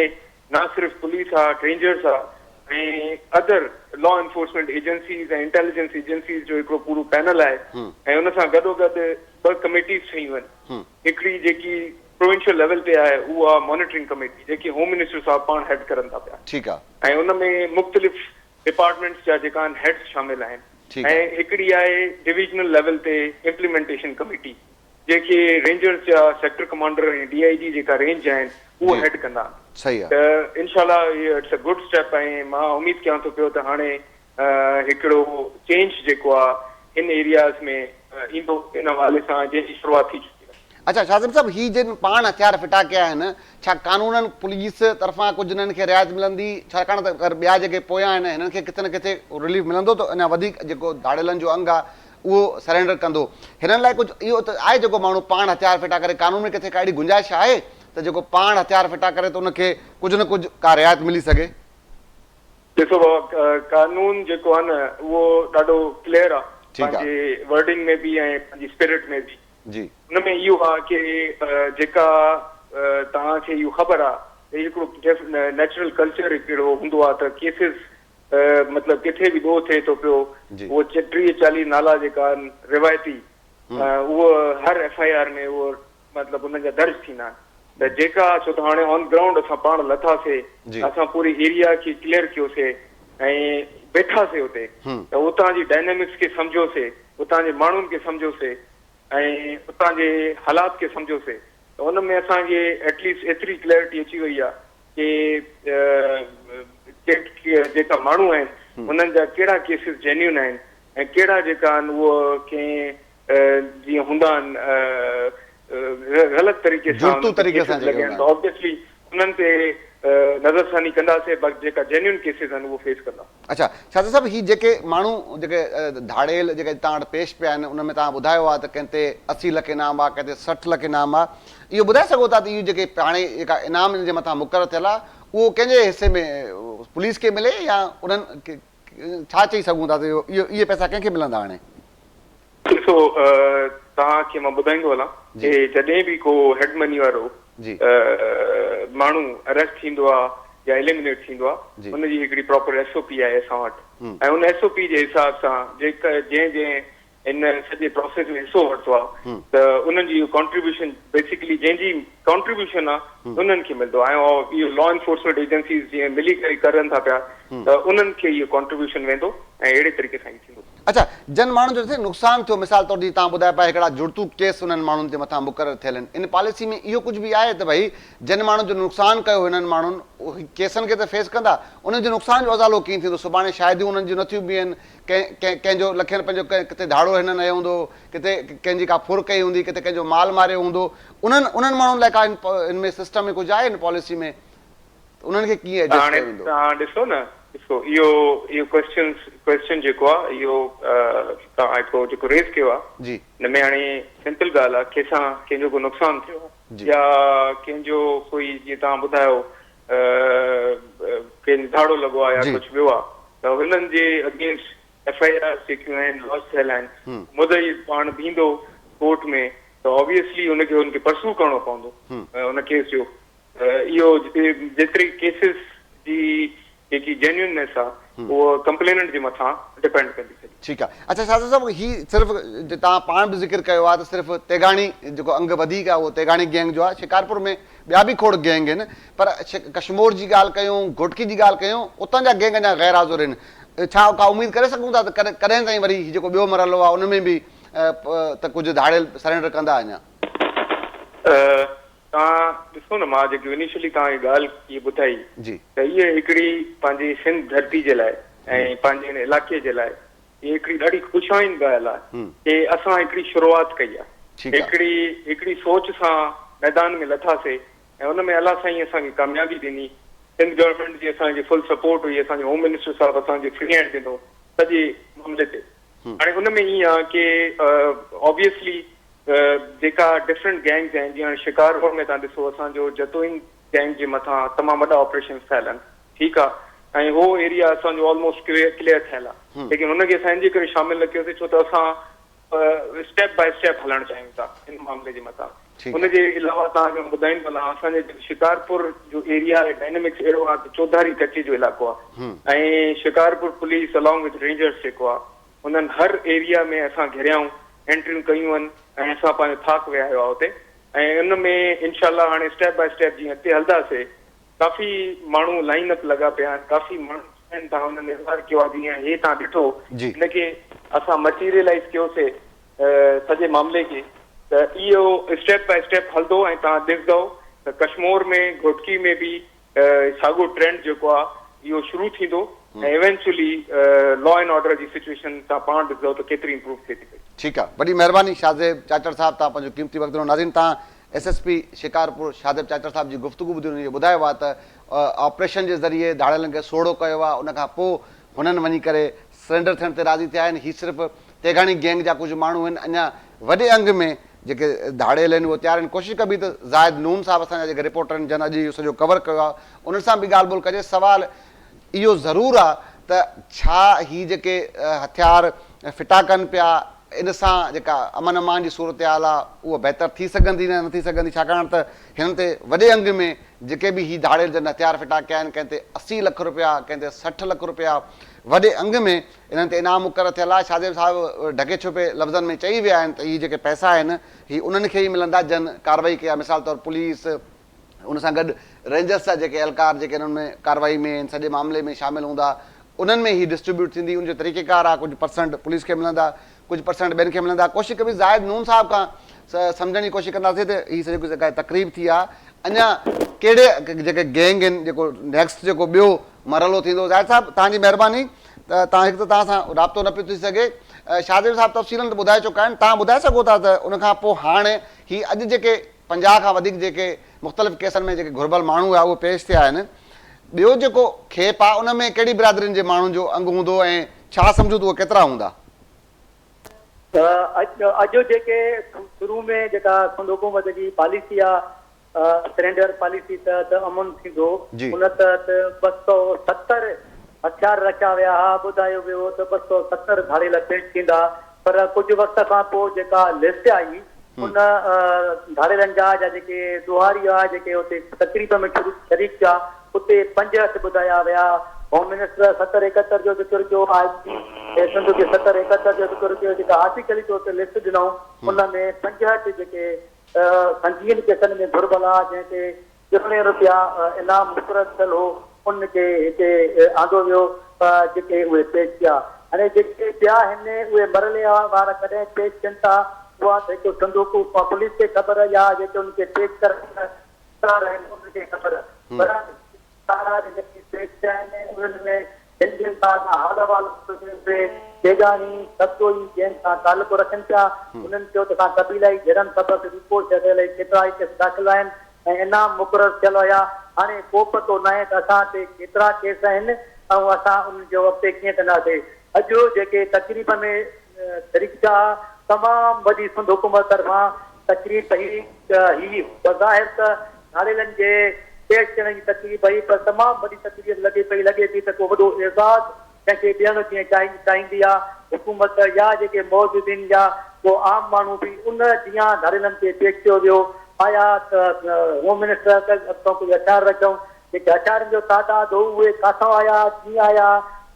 نه صرف پوليس آ رينجرز آ ۽ other law enforcement agencies ۽ intelligence agencies جو هڪڙو پورو پينل آهي ۽ ان سان گڏوگڏ ٻه ڪميٽيز ٺهيون آهن هڪڙي جيڪي پروونشل ليول تي آهي اها مانيٽرنگ ڪميٽي جيڪي هوم منسٽر صاحب پاڻ هيڊ ڪرن ٿا پيا ٺيڪ آ. ۽ ان ۾ مختلف ڊپارٽمينٽس جا جيڪا آهن هيڊز شامل آهن ٺيڪ آ. ۽ هڪڙي آهي ڊويزنل ليول تي امپليمينٽيشن ڪميٽي جنهن کي رينجرز جا سيڪٽر ڪمانڊر ۽ ڊي I جي جيڪا رينج آهن اهو جي هيڊ ڪندا صحيح آ. ته انشاء الله اهو it's a good step ۽ مان اميد ڪيان ٿو پيو ته هاڻي هڪڙو چينج جيڪو آ هن ايرياز ۾ ايندو ان حوالي سان جنهن جي شروعات ٿي چڪي آ. اڇا شاهزيب صاحب هي جن پاڻ هٿيار ڦٽا ڪيا آهن ڇا قانونن پوليس طرفان ڪجهه هنن کي رعايت ملندي ڇاڪاڻ ته اگر ٻيا جيڪي پويان آهن هنن کي ڪٿي نه ڪٿي رليف ملندو ته اڃا وڌيڪ جيڪو ڌاڙيلن جو انگ آ اهو سرينڊر ڪندو هنن لاء ڪجهه اهو ته آهي جيڪو ماڻهو پاڻ هٿيار ڦٽا ڪري قانون ۾ ڪٿي ڪا اهڙي گنجائش آهي ته جيڪو پاڻ هٿيار ڦٽا ڪري ته ان کي ڪجهه نه ڪجهه ڪا رعايت ملي سگهي. ڏسو بابا قانون جيڪو آهي نه اهو ڏاڍو ڪليئر آهي ٺيڪ آ. پنهنجي ورڊنگ ۾ به ۽ پنهنجي اسپرٽ ۾ به جي. ان ۾ اهو آهي ڪي جيڪا توهان کي اهو خبر آهي ته هي هڪڙو نيچرل ڪلچر هڪڙو هوندو آهي ته ڪيسز مطلب ڪٿي به ڏوهه ٿئي ٿو پيو اهو 30 40 نالا جيڪا آهن روايتي اهو هر ايف I R ۾ اهو مطلب انهن جا درج ٿيندا آهن ته جيڪا ڇو ته هاڻي آن گرائونڊ اسان پاڻ لٿاسي اسان پوري ايريا کي ڪليئر ڪيوسي ۽ ويٺاسي اتي ته اتان جي ڊائنامڪس کي سمجهيوسي اتان جي ماڻهن کي سمجهيوسي ۽ اتان جي حالات کي سمجهيوسي ته ان ۾ اسان کي ايٽليسٽ ايتري ڪليئرٽي اچي وئي آهي ڪي جيڪا ماڻهو آهن انهن جا ڪهڙا ڪيسز جينيون آهن ۽ ڪهڙا جيڪا آهن اهو ڪنهن جيئن هوندا آهن غلط طريقي سان جڙتو طريقي سان جيڪي هوندا آهن آبويسلي انهن تي نظرثاني ڪنداسين باقي جيڪا جينيون ڪيسز آهن اهو فيس ڪندا. اڇا شاهه صاحب هي جيڪي ماڻهو جيڪي ڌاڙيل جيڪي توهان وٽ پيش پيا آهن ان ۾ توهان ٻڌايو آهي ته ڪنهن تي 80 لک انعام آهي ڪنهن تي 60 لک انعام آهي اهو ٻڌائي سگهو ٿا ته اهو جيڪي هاڻي جيڪا انعام ان جي مٿان مقرر ٿيل آهي اهو ڪنهن جي حصي ۾ پوليس کي ملي يا انهن ڇا چئي سگهون ٿا ته اهو اهي پئسا ڪنهن کي ملندا هاڻي؟ ڏسو توهان کي مان ٻڌائيندو هلان ڪي جڏهن به ڪو هيڊ مني وارو ماڻهو اريسٽ ٿيندو آ يا اليمينيٽ ٿيندو آ ان جي هڪڙي پراپر ايس او پي آهي اسان وٽ ۽ ان ايس او پي جي حساب سان جيڪا جنهن جنهن ان سڄي پراسيس ۾ حصو ورتو آ ته انهن جي ڪانٽريبيوشن بيسيڪلي جنهن جي ڪانٽريبيوشن آ انهن کي ملندو آ ۽ اهو لا انفورسمينٽ ايجنسيز جيئن ملي ڪري ڪرن ٿا پيا ته انهن کي اهو ڪانٽريبيوشن ويندو ۽ اهڙي طريقي سان ئي ٿيندو. اڇا جن ماڻهن جو ڏسي نقصان ٿيو مثال طور جيئن توهان ٻڌايو پيا هڪڙا جڙتو ڪيس انهن ماڻهن جي مٿان مقرر ٿيل آهن ان پاليسي ۾ اهو ڪجهه به آهي ته ڀئي جن ماڻهن جو نقصان ڪيو هنن ماڻهن اهي ڪيسن کي ته فيس ڪندا انهن جي نقصان جو ازالو ڪيئن ٿيندو سڀاڻي شاهديون انهن جون نٿيون بيهن ڪنهن ڪنهن ڪنهن جو لکين رپين جو ڪنهن ڪٿي ڌاڙو هنن هنيو هوندو ڪٿي ڪنهن جي ڪا ڦر ڪئي هوندي ڪٿي ڪنهن جو مال ماريو هوندو انهن انهن ماڻهن لاء ڪا ان ۾ سسٽم ۾ ڪجهه آهي ان پاليسي ۾ ته انهن کي ڪيئن ايڊجسٽ هاڻي ڪيو ويندو؟ توهان ڏسو نه ڏسو اهو اهو ڪويسچنس ڪويسچن جيڪو آهي اهو توهان هڪڙو جيڪو ريز ڪيو آهي جي. ان ۾ هاڻي سمپل ڳالهه آهي ڪنهن سان ڪنهن جو ڪو نقصان ٿيو آهي جي. يا ڪنهن جو ڪوئي جيئن توهان ٻڌايو ڪنهن جو ڌاڙو لڳو آهي يا جي. ڪجهه ٻيو آهي ته هنن جي اگينسٽ ايف I آرز جيڪيون آهن لاج ٿيل آهن مدعي پاڻ بيهندو ڪورٽ ۾ ته آبويسلي ان کي ان کي پرسو ڪرڻو پوندو ان ڪيس جو اهو جيتري ڪيسز جي جيڪي جينيوننيس آ اهو ڪمپليننٽ جي مٿان ڊپينڊ ڪندي سڄي. ٺيڪ آ اڇا شاهه صاحب هي صرف توهان پاڻ به ذڪر ڪيو آ ته صرف تيغاڻي جيڪو انگ وڌيڪ آ اهو تيغاڻي گينگ جو آ شڪارپور ۾ ٻيا به کوڙ گينگ آهن پر ڪشمور جي ڳالهه ڪيون گهوٽڪي جي ڳالهه ڪيون اتان جا گينگ اڃا غير حاضر آهن ڇا ڪا اميد ڪري سگهون ٿا ته ڪڏهن تائين وري هي جيڪو ٻيو مرحلو آ ان ۾ به ته ڪجهه ڌاڙيل سرينڊر ڪندا اڃا. توهان ڏسو نه مان جيڪي انيشلي توهان کي ڳالهه هيء ٻڌائي جي. ته هيء هڪڙي پنهنجي سنڌ ڌرتي جي لاء ۽ پنهنجي هن علاقي جي لاء هيء هڪڙي ڏاڍي خوش آئند ڳالهه آهي ڪي اسان هڪڙي شروعات ڪئي آهي ٺيڪ آ. هڪڙي هڪڙي سوچ سان ميدان ۾ لٿاسي ۽ ان ۾ الله سائين اسان کي ڪاميابي ڏني سنڌ گورنمينٽ جي اسان کي فل سپورٽ هئي اسان جي هوم منسٽر صاحب اسان کي فري هينڊ ڏنو سڄي معاملي تي هاڻي ان ۾ ائين آهي ڪي آبويسلي جيڪا ڊفرنٽ گينگز آهن جيئن هاڻي شڪارپور ۾ تان ڏسو اسان جو جتوئين گينگ جي مٿان تمام وڏا آپريشنز ٿيل آهن ٺيڪ آهي ۽ هو ايريا اسان جو آلموسٽ ڪليئر ٿيل آهي ليڪن هن کي اسان ان جي ڪري شامل نه ڪيوسي ڇو ته اسان اسٽيپ باء اسٽيپ هلڻ چاهيون ٿا ان معاملي جي مٿان ان جي علاوه توهان کي ٻڌائيندو هلان اسان جي شڪارپور جو ايريا آهي ڊائنامڪس اهڙو آهي ته چوڌاري ڪچي جو علائقو آهي ۽ Shikarpur police along with rangers جيڪو آهي انهن هر ايريا ۾ اسان گهريائون انٽريون ڪيون آهن ۽ اسان پنهنجو ٿاڪ ويهايو آهي اتي ۽ ان ۾ انشاء الله هاڻي اسٽيپ باء اسٽيپ جيئن اڳتي هلنداسي ڪافي ماڻهو لائين اپ لڳا پيا آهن ڪافي ماڻهو چاهين ٿا انهن اظهار ڪيو آهي جيئن هي توهان ڏٺو ان کي اسان مٽيريلائيز ڪيوسي سڄي معاملي کي ته اهو اسٽيپ باء اسٽيپ هلندو ۽ توهان ڏسندؤ ته ڪشمور ۾ گهوٽڪي ۾ به ساڳيو ٽرينڊ جيڪو آ اهو شروع ٿيندو ۽ ايونچولي لا اينڊ آرڊر جي سچويشن توهان پاڻ ڏسندؤ ته ڪيتري امپروو ٿئي ٿي پئي. ٺيڪ آ وڏي مهرباني شاهزيب چاچڙ صاحب توهان پنهنجو قيمتي وقت ڏنو ناظرين توهان S S P Shikarpur Shahzeb Chachar صاحب جي گفتگو ٻڌي انهن اهو ٻڌايو آ ته آپريشن جي ذريعي ڌاڙيلن کي سوڙهو ڪيو آ ان کان پوء هنن وڃي ڪري سرينڊر ٿيڻ تي راضي ٿيا آهن هي صرف تيغاڻي گينگ جا ڪجهه ماڻهو آهن اڃا وڏي انگ ۾ جيڪي ڌاڙيل آهن اهي تيار آهن ڪوشش ڪبي ته زاهد نون صاحب اسان جا جيڪي رپورٽر آهن جن اڄ اهو سڄو ڪور ڪيو آهي انهن سان به ڳالهه ٻولهه ڪجي سوال اهو ضرور آهي ته ڇا هي جيڪي هٿيار ڦٽا ڪن پيا ان سان جيڪا امن امان جي صورتحال آهي اها بهتر ٿي سگهندي نه ٿي سگهندي ڇاڪاڻ ته هنن تي وڏي انگ ۾ جيڪي به هي ڌاڙيل جن هٿيار ڦٽا ڪيا آهن ڪنهن تي 80 لک رپيا ڪنهن تي 60 لک رپيا وڏي انگ ۾ انهن تي انعام مقرر ٿيل آهي. شاهزيب صاحب ڍڪي ڇپي لفظن ۾ چئي ويا آهن ته اهي جيڪي پئسا آهن هي انهن کي ئي ملندا جن ڪارروائي ڪئي آهي مثال طور پوليس ان سان گڏ رينجرس جا جيڪي اهلڪار جيڪي انهن ۾ ڪارروائي ۾ ان سڄي معاملي ۾ شامل هوندا انهن ۾ هي ڊسٽريبيوٽ ٿيندي ان جو طريقيڪار آهي ڪجهه پرسنٽ پوليس کي ملندا ڪجهه پرسنٽ ٻين کي ملندا ڪوشش ڪبي زاهد نون صاحب کان سمجهڻ جي ڪوشش ڪنداسين ته هي سڄو جيڪا تقريب ٿي آهي اڃا ڪهڙي جيڪي گينگ آهن جيڪو نيڪسٽ جيڪو ٻيو مرحلو ٿيندو زاهد صاحب توهان جي مهرباني ته توهان هڪ ته توهان سان رابطو نه پيو ٿي سگهي شاهزيب صاحب تفصيلن ته ٻڌائي چڪا آهن توهان ٻڌائي سگهو ٿا ته ان کان پوء هاڻ هي اڄ جيڪي 50 کان وڌيڪ جيڪي مختلف ڪيسن ۾ جيڪي گهربل ماڻهو هيا اهي پيش ٿيا آهن. ٻيو جيڪو کيپ آهي ان ۾ ڪهڙي برادرين جي ماڻهن جو انگ هوندو ۽ ڇا سمجهون ته اهي ڪيترا هوندا؟ اڄ جيڪي شروع ۾ جيڪا سنڌ حڪومت جي پاليسي آ سرينڊر پاليسي تحت امن ٿيندو ان تحت 270 هٿيار رکيا ويا ها ٻڌايو ويو هو ته 270 ڌاڙيل پيش ٿيندا پر ڪجهه وقت کان پوء جيڪا لسٽ آئي ان ڌاڙيلن جا جا جيڪي ڏوهاري هئا جيڪي اتي تقريب ۾ شريڪ ٿيا اتي 65 ٻڌايا ويا هوم منسٽر 70 71 جو ذڪر ڪيو آء جي سنڌ به 70 71 جو ذڪر ڪيو جيڪا آفيشلي طور تي لسٽ ڏنائون ان ۾ 65 جيڪي سنگين ڪيسن ۾ گهربل ها جنهن تي ڪروڙين رپيا انعام مقرر ٿيل هو ان کي هتي آندو ويو جيڪي اهي پيش ٿيا. هاڻي جيڪي ٻيا آهن اهي مرحلي وار ڪڏهن پيش ٿين ٿا اها ته هڪ سنڌ پوليس کي خبر يا جيڪي ان کي پيش ڪرڻ وارا آهن انهن کي خبر پر سارا جيڪي پيش ٿيا آهن انهن ۾ جن جن سان اسان حال احوال ڪيوسين سي بيگاني سڀڪو ئي جنهن سان تعلق رکن پيا. هنن چيو ته اسان قبيلائي جهيڙن سبب روپوش اڳيل ڪيترائي ڪيس داخل آهن ۽ انعام مقرر ٿيل هيا. هاڻي ڪو پتو ناهي ته اسان تي ڪيترا ڪيس آهن ۽ اسان انهن جو اڳتي ڪيئن ڪنداسين. اڄ جيڪي تقريب ۾ شريڪ ٿيا ها تمام وڏي سنڌ حڪومت طرفان تقريب هئي هي بظاهر ته ڌاڙيلن جي پيش ٿيڻ جي تقريب هئي پر تمام وڏي تقريب لڳي پئي، لڳي پئي ته ڪو وڏو اعزاز ڪنهن کي ڏيڻ جيئن چاهيندي آ حڪومت يا جيڪي معززين يا ڪو عام ماڻهو به ان جيان ڌاڙيلن کي پيش ڪيو ويو. آيا ته هوم منسٽر ته اتان ڪجهه هٿيار رکيائون، جيڪي هٿيارن جو تعداد هو اهي ڪاٿان آيا ڪيئن آيا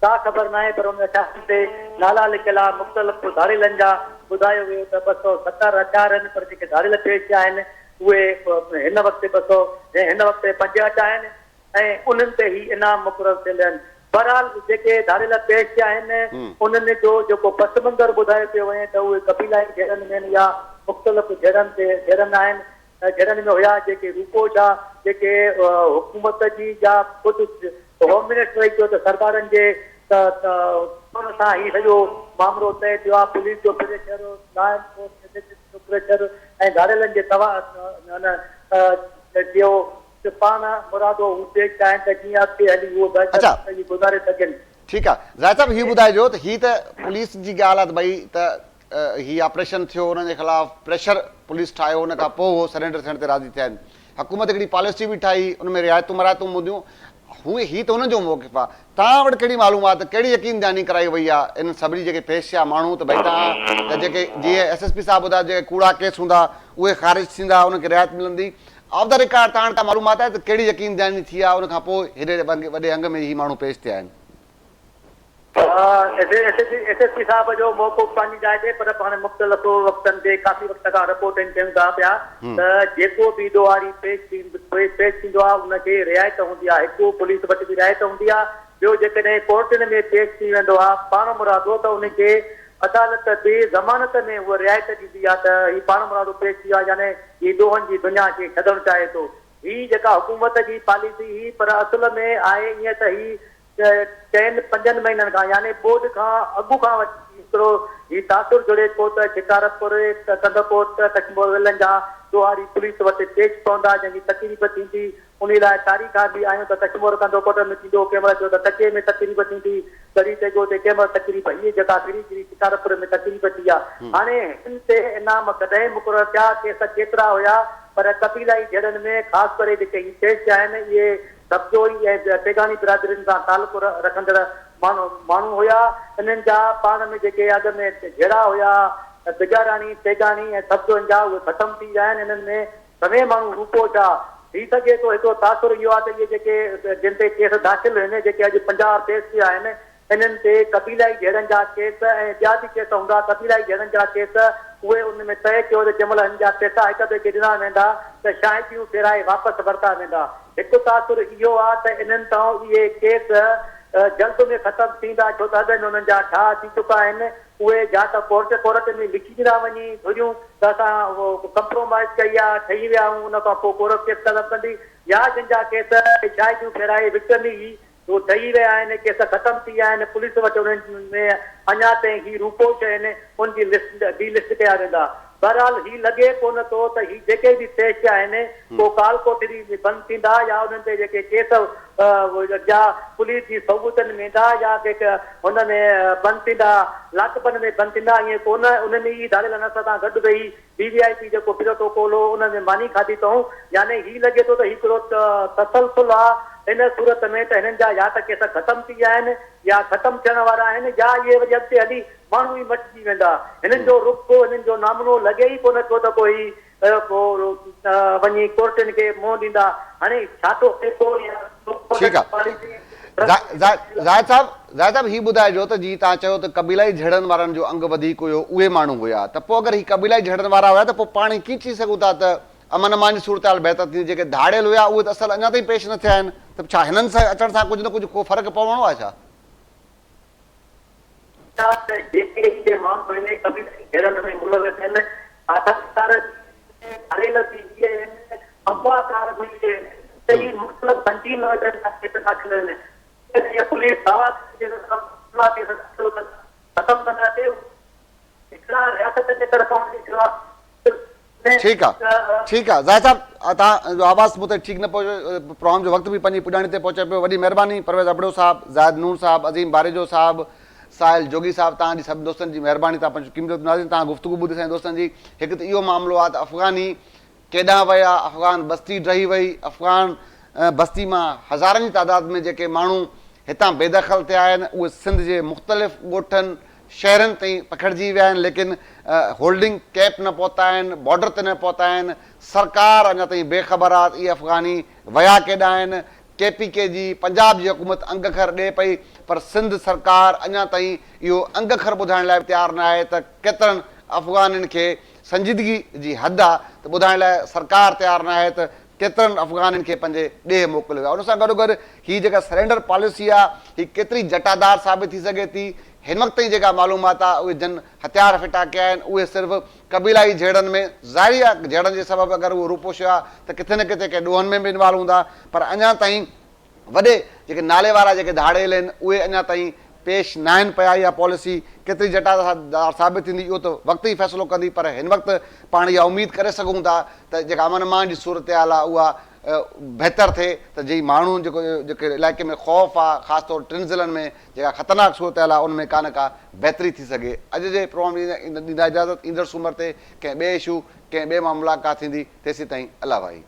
ڪا خبر ناهي پر انهن هٿيارن تي نالا لکيل آ مختلف ڌاڙيلن جا ٻڌايو ويو ته 270 هٿيار آهن پر جيڪي ڌاڙيل پيش ٿيا آهن اهي هن وقت 200 هن وقت 65 آهن ۽ انهن تي هي انعام مقرر ٿيل آهن. بهرحال جيڪي ڌاڙيل پيش ٿيا آهن انهن جو جيڪو پس منظر ٻڌايو پيو وڃي ته اهي قبيلائي جهيڙن ۾ آهن يا مختلف جهيڙن تي جهيڙن آهن جهيڙن ۾ هيا جيڪي روپوش ها جيڪي حڪومت جي يا خود هوم منسٽر ئي چيو ته سردارن جي چوڻ سان هي سڄو مامرو طئي ٿيو آهي پوليس جو پريشر لا اينڊ جو پريشر ۽ ڌاڙيلن جي توا ان جو پاڻ مرادو هو پيش چاهين ته جيئن اڳتي هلي اهو بهتر زندگي گذاري سگهن. ٺيڪ آ زاهد صاحب هي ٻڌائجو ته هي ته پوليس جي ڳالهه آ ته ڀئي ته هي آپريشن ٿيو انهن جي خلاف پريشر پوليس ٺاهيو ان کان پوء هو سرينڊر ٿيڻ تي راضي ٿيا آهن حڪومت هڪڙي پاليسي به ٺاهي ان ۾ رعايتون مراعتون به هونديون هونء هي ته هنن جو موقف آ توهان وٽ ڪهڙي معلومات ڪهڙي يقين دهاني ڪرائي وئي آ انهن سڀني جيڪي پيش ٿيا ماڻهو ته ڀئي توهان ته جيڪي جيئن ايس ايس پي صاحب ٻڌايو جيڪي ڪوڙا ڪيس هوندا اهي خارج ٿيندا انهن کي رعايت ملندي آف the record توهان وٽ ڪا معلومات آهي ته ڪهڙي يقين دهاني ٿي آ ان کان پوء هيڏي وڏي انگ ۾ هي ماڻهو پيش ٿيا آهن. ايس ايس پي صاحب جو موقف پنهنجي جاء تي پر پاڻ مختلف وقتن تي ڪافي وقت کان رپورٽنگ ڪيون ٿا پيا ته جيڪو به ڏوهاري پيش پيش ٿيندو آهي ان کي رعايت هوندي آهي هڪ پوليس وٽ به رعايت هوندي آهي ٻيو جيڪڏهن ڪورٽن ۾ پيش ٿي ويندو آهي پاڻمرادو ته ان کي عدالت به ضمانت ۾ اها رعايت ڏيندي آهي ته هي پاڻمرادو پيش ٿي ويو آهي يعني هي ڏوهن جي دنيا کي ڇڏڻ چاهي ٿو هي جيڪا حڪومت جي پاليسي هئي پر اصل ۾ آهي ائين ته هي چئن پنجن مهينن کان يعني ٻوڏ کان اڳ کان وٺي هڪڙو هي تاثر جڙي ٿو ته شڪارپور، ڪنڌڪوٽ، ڪشمور ضلعن جا ڏوهاري پوليس وٽ پيش پوندا جنهن جي تقريب ٿيندي انهي لاء تاريخان به آيون ته ڪشمور ڪنڌڪوٽ ۾ ٿيندو ڪنهن مهل چيو ته ڪچي ۾ تقريب ٿيندي ڳڙهي تيغو تي ڪنهن مهل تقريب هيء جيڪا ڦري گهري شڪارپور ۾ تقريب ٿي آ هاڻي هن تي انعام ڪڏهن مقرر ٿيا ڪيس ڪيترا هيا پر قبيلائي جهيڙن ۾ خاص ڪري جيڪي هي پيش ٿيا آهن اهي سبزوئي ۽ تيغاڻي برادرين سان تعلق رکندڙ ماڻهو هيا. انهن جا پاڻ ۾ جيڪي اڳ ۾ جهيڙا هيا، بجاراڻي، تيغاڻي ۽ سبزوئين جا، اهي ختم ٿي ويا آهن. انهن ۾ سوين ماڻهو روپوش ها. ٿي سگهي ٿو هڪڙو تاثر اهو آهي ته اهي جيڪي جن تي ڪيس داخل هن، جيڪي اڄ 50 پيش ٿيا آهن، انهن تي قبيلائي جهيڙن جا ڪيس ۽ ٻيا به ڪيس هوندا، قبيلائي جهيڙن جا ڪيس اهي ان ۾ طئي ڪيو ته جنهن مهل هن جا پئسا هڪ ٻئي کي ڏنا ويندا ته شاهديون ڦيرائي واپس ورتا ويندا. هڪ تاثر اهو آ ته انهن تان اهي ڪيس جلد ۾ ختم ٿيندا ڇو ته اڳ ۾ انهن جا ٺاهه ٿي چڪا آهن اهي يا ته ڪورٽ ڪورٽ ۾ لکي ڏنا وڃي ڌريون ته اسان ڪمپرومائيز ڪئي آ ٺهي ويا آهيون ان کان پوء ڪورٽ ڪيس طلب ڪندي يا جن جا ڪيس شاهديون ڦيرائي وچ ۾ ئي هو ٺهي ويا آهن، ڪيس ختم ٿي ويا آهن، پوليس وٽ انهن ۾ اڃا تائين هي روپوش آهن، ان جي لسٽ ڊي لسٽ ڪيا ويندا. بهرحال هي لڳي ڪونه ٿو ته هي جيڪي به پيش ٿيا آهن ڪو ڪال ڪوٺڙي ۾ بند ٿيندا يا انهن تي جيڪي ڪيس يا پوليس جي صعوبتن ۾ ايندا يا ڪي هن ۾ بند ٿيندا لاڪپن ۾ بند ٿيندا ائين ڪونه انهن ئي ڌاڙيلن اسان سان گڏ ويهي وي وي آء پي جيڪو پروٽوڪول هو ان ۾ ماني کاڌي اٿئون يعني هي لڳي ٿو ته هي هڪڙو تسلسل آ ان صورت ۾ ته هنن جا يا ته ڪيس ختم ٿي ويا آهن يا ختم ٿيڻ وارا آهن يا اهي وري اڳتي هلي ماڻهو ئي مٽجي ويندا. هنن جو رخ، هنن جو نامونو لڳي ئي ڪونه ٿو ته ڪو هي وڃي ڪورٽن کي منهن ڏيندا. هاڻي ڇا ٿو ٿئي ڪو يا ٺيڪ آ زاهد صاحب زاهد صاحب هي ٻڌائجو ته جي توهان چيو ته قبيلائي جهيڙن وارن جو انگ وڌيڪ هيو اهي ماڻهو هيا ته پوء اگر هي قبيلائي جهيڙن وارا هيا ته پوء پاڻ هي ڪيئن چئي سگهون ٿا ته امن امان جي صورتحال بهتر ٿيندي جيڪي ڌاڙيل هيا اهي ته اصل اڃا تائين پيش نه ٿيا آهن ته ڇا هنن سان اچڻ سان ڪجهه نه ڪجهه ڪو فرق پوڻو آهي ڇا؟ ٿا ته جيڪي هتي ماڻهو هن قبيلائي جهيڙن ۾ ملوث آهن، آزادڪار به آهن، ڌاڙيل به آهن، اغواڪار به آهن ته اهي مختلف تنظيم وٽ جا ڪيس داخل آهن. جيڪڏهن پوليس دعويٰ ڪري ته اسان ڪيس داخل ختم ڪنداسين، هڪڙا رياست جي طرفان ان جي خلاف ٺيڪ آ ٺيڪ آ زاهد صاحب توهان جو آواز مون تائين ٺيڪ نه پهچو پروگرام جو وقت به پنهنجي پڄاڻي تي پهچي پيو وڏي مهرباني پرويز ابڙو صاحب زاهد نور صاحب عظيم باريجو صاحب ساحل جوڳي صاحب توهان جي سڀ دوستن جي مهرباني توهان پنهنجو قيمتي وقت ناظرين توهان گفتگو ٻڌي سائين دوستن جي هڪ ته اهو معاملو آ ته افغاني ڪيڏانهن ويا افغان بستي ڊهي وئي افغان بستي مان هزارن جي تعداد ۾ جيڪي ماڻهو هتان بيدخل ٿيا آهن اهي سنڌ جي مختلف ڳوٺن شهرن تائين پکڙجي ويا آهن ليڪن هولڊنگ ڪيمپ نه پهتا آهن، بارڊر تي نه پهتا آهن، سرڪار اڃا تائين بي خبر آهي ته اهي افغاني ويا ڪيڏانهن آهن، ڪي پي ڪي جي پنجاب جي حڪومت انگ اکر ڏئي پئي پر سنڌ سرڪار اڃا تائين اهو انگ اکر ٻڌائڻ لاء به تيار نه آهي ته ڪيترن افغانين کي سنجيدگي جي حد آهي ته ٻڌائڻ لاء سرڪار تيار نه آهي ته ڪيترن افغانين کي پنهنجي ڏيهه موڪليو ويو آهي ان سان گڏوگڏ هي جيڪا سرينڊر پاليسي آهي هي ڪيتري جٽادار ثابت ٿي سگهي ٿي هن وقت تائين جيڪا معلومات آهي اهي جن هٿيار ڦٽا ڪيا آهن اهي صرف قبيلائي جهيڙن ۾ ظاهري آهي جهيڙن جي سبب اگر اهو روپوش هيا ته ڪٿي نه ڪٿي ڪنهن ڏوهن ۾ به انوالو هوندا پر اڃا تائين وڏي جيڪي نالي وارا جيڪي ڌاڙيل آهن اهي اڃا تائين پيش ناهن پيا اها پاليسي ڪيتري جٽادار ثابت ٿيندي اهو ته وقت ئي فيصلو ڪندي پر هن وقت پاڻ اها اميد ڪري سگهون ٿا ته جيڪا امن امان جي صورتحال آهي اها بهتر ٿئي ته جي ماڻهو جيڪو جيڪي علائقي ۾ خوف آهي خاص طور ٽن ضلعن ۾ جيڪا خطرناڪ صورتحال آهي ان ۾ ڪا نه ڪا بهتري ٿي سگهي اڄ جي پروگرام ڏيندا اجازت ايندڙ سومر تي ڪنهن ٻئي اشو ڪنهن ٻئي مان ملاقات ٿيندي تيسين تائين الله واهي.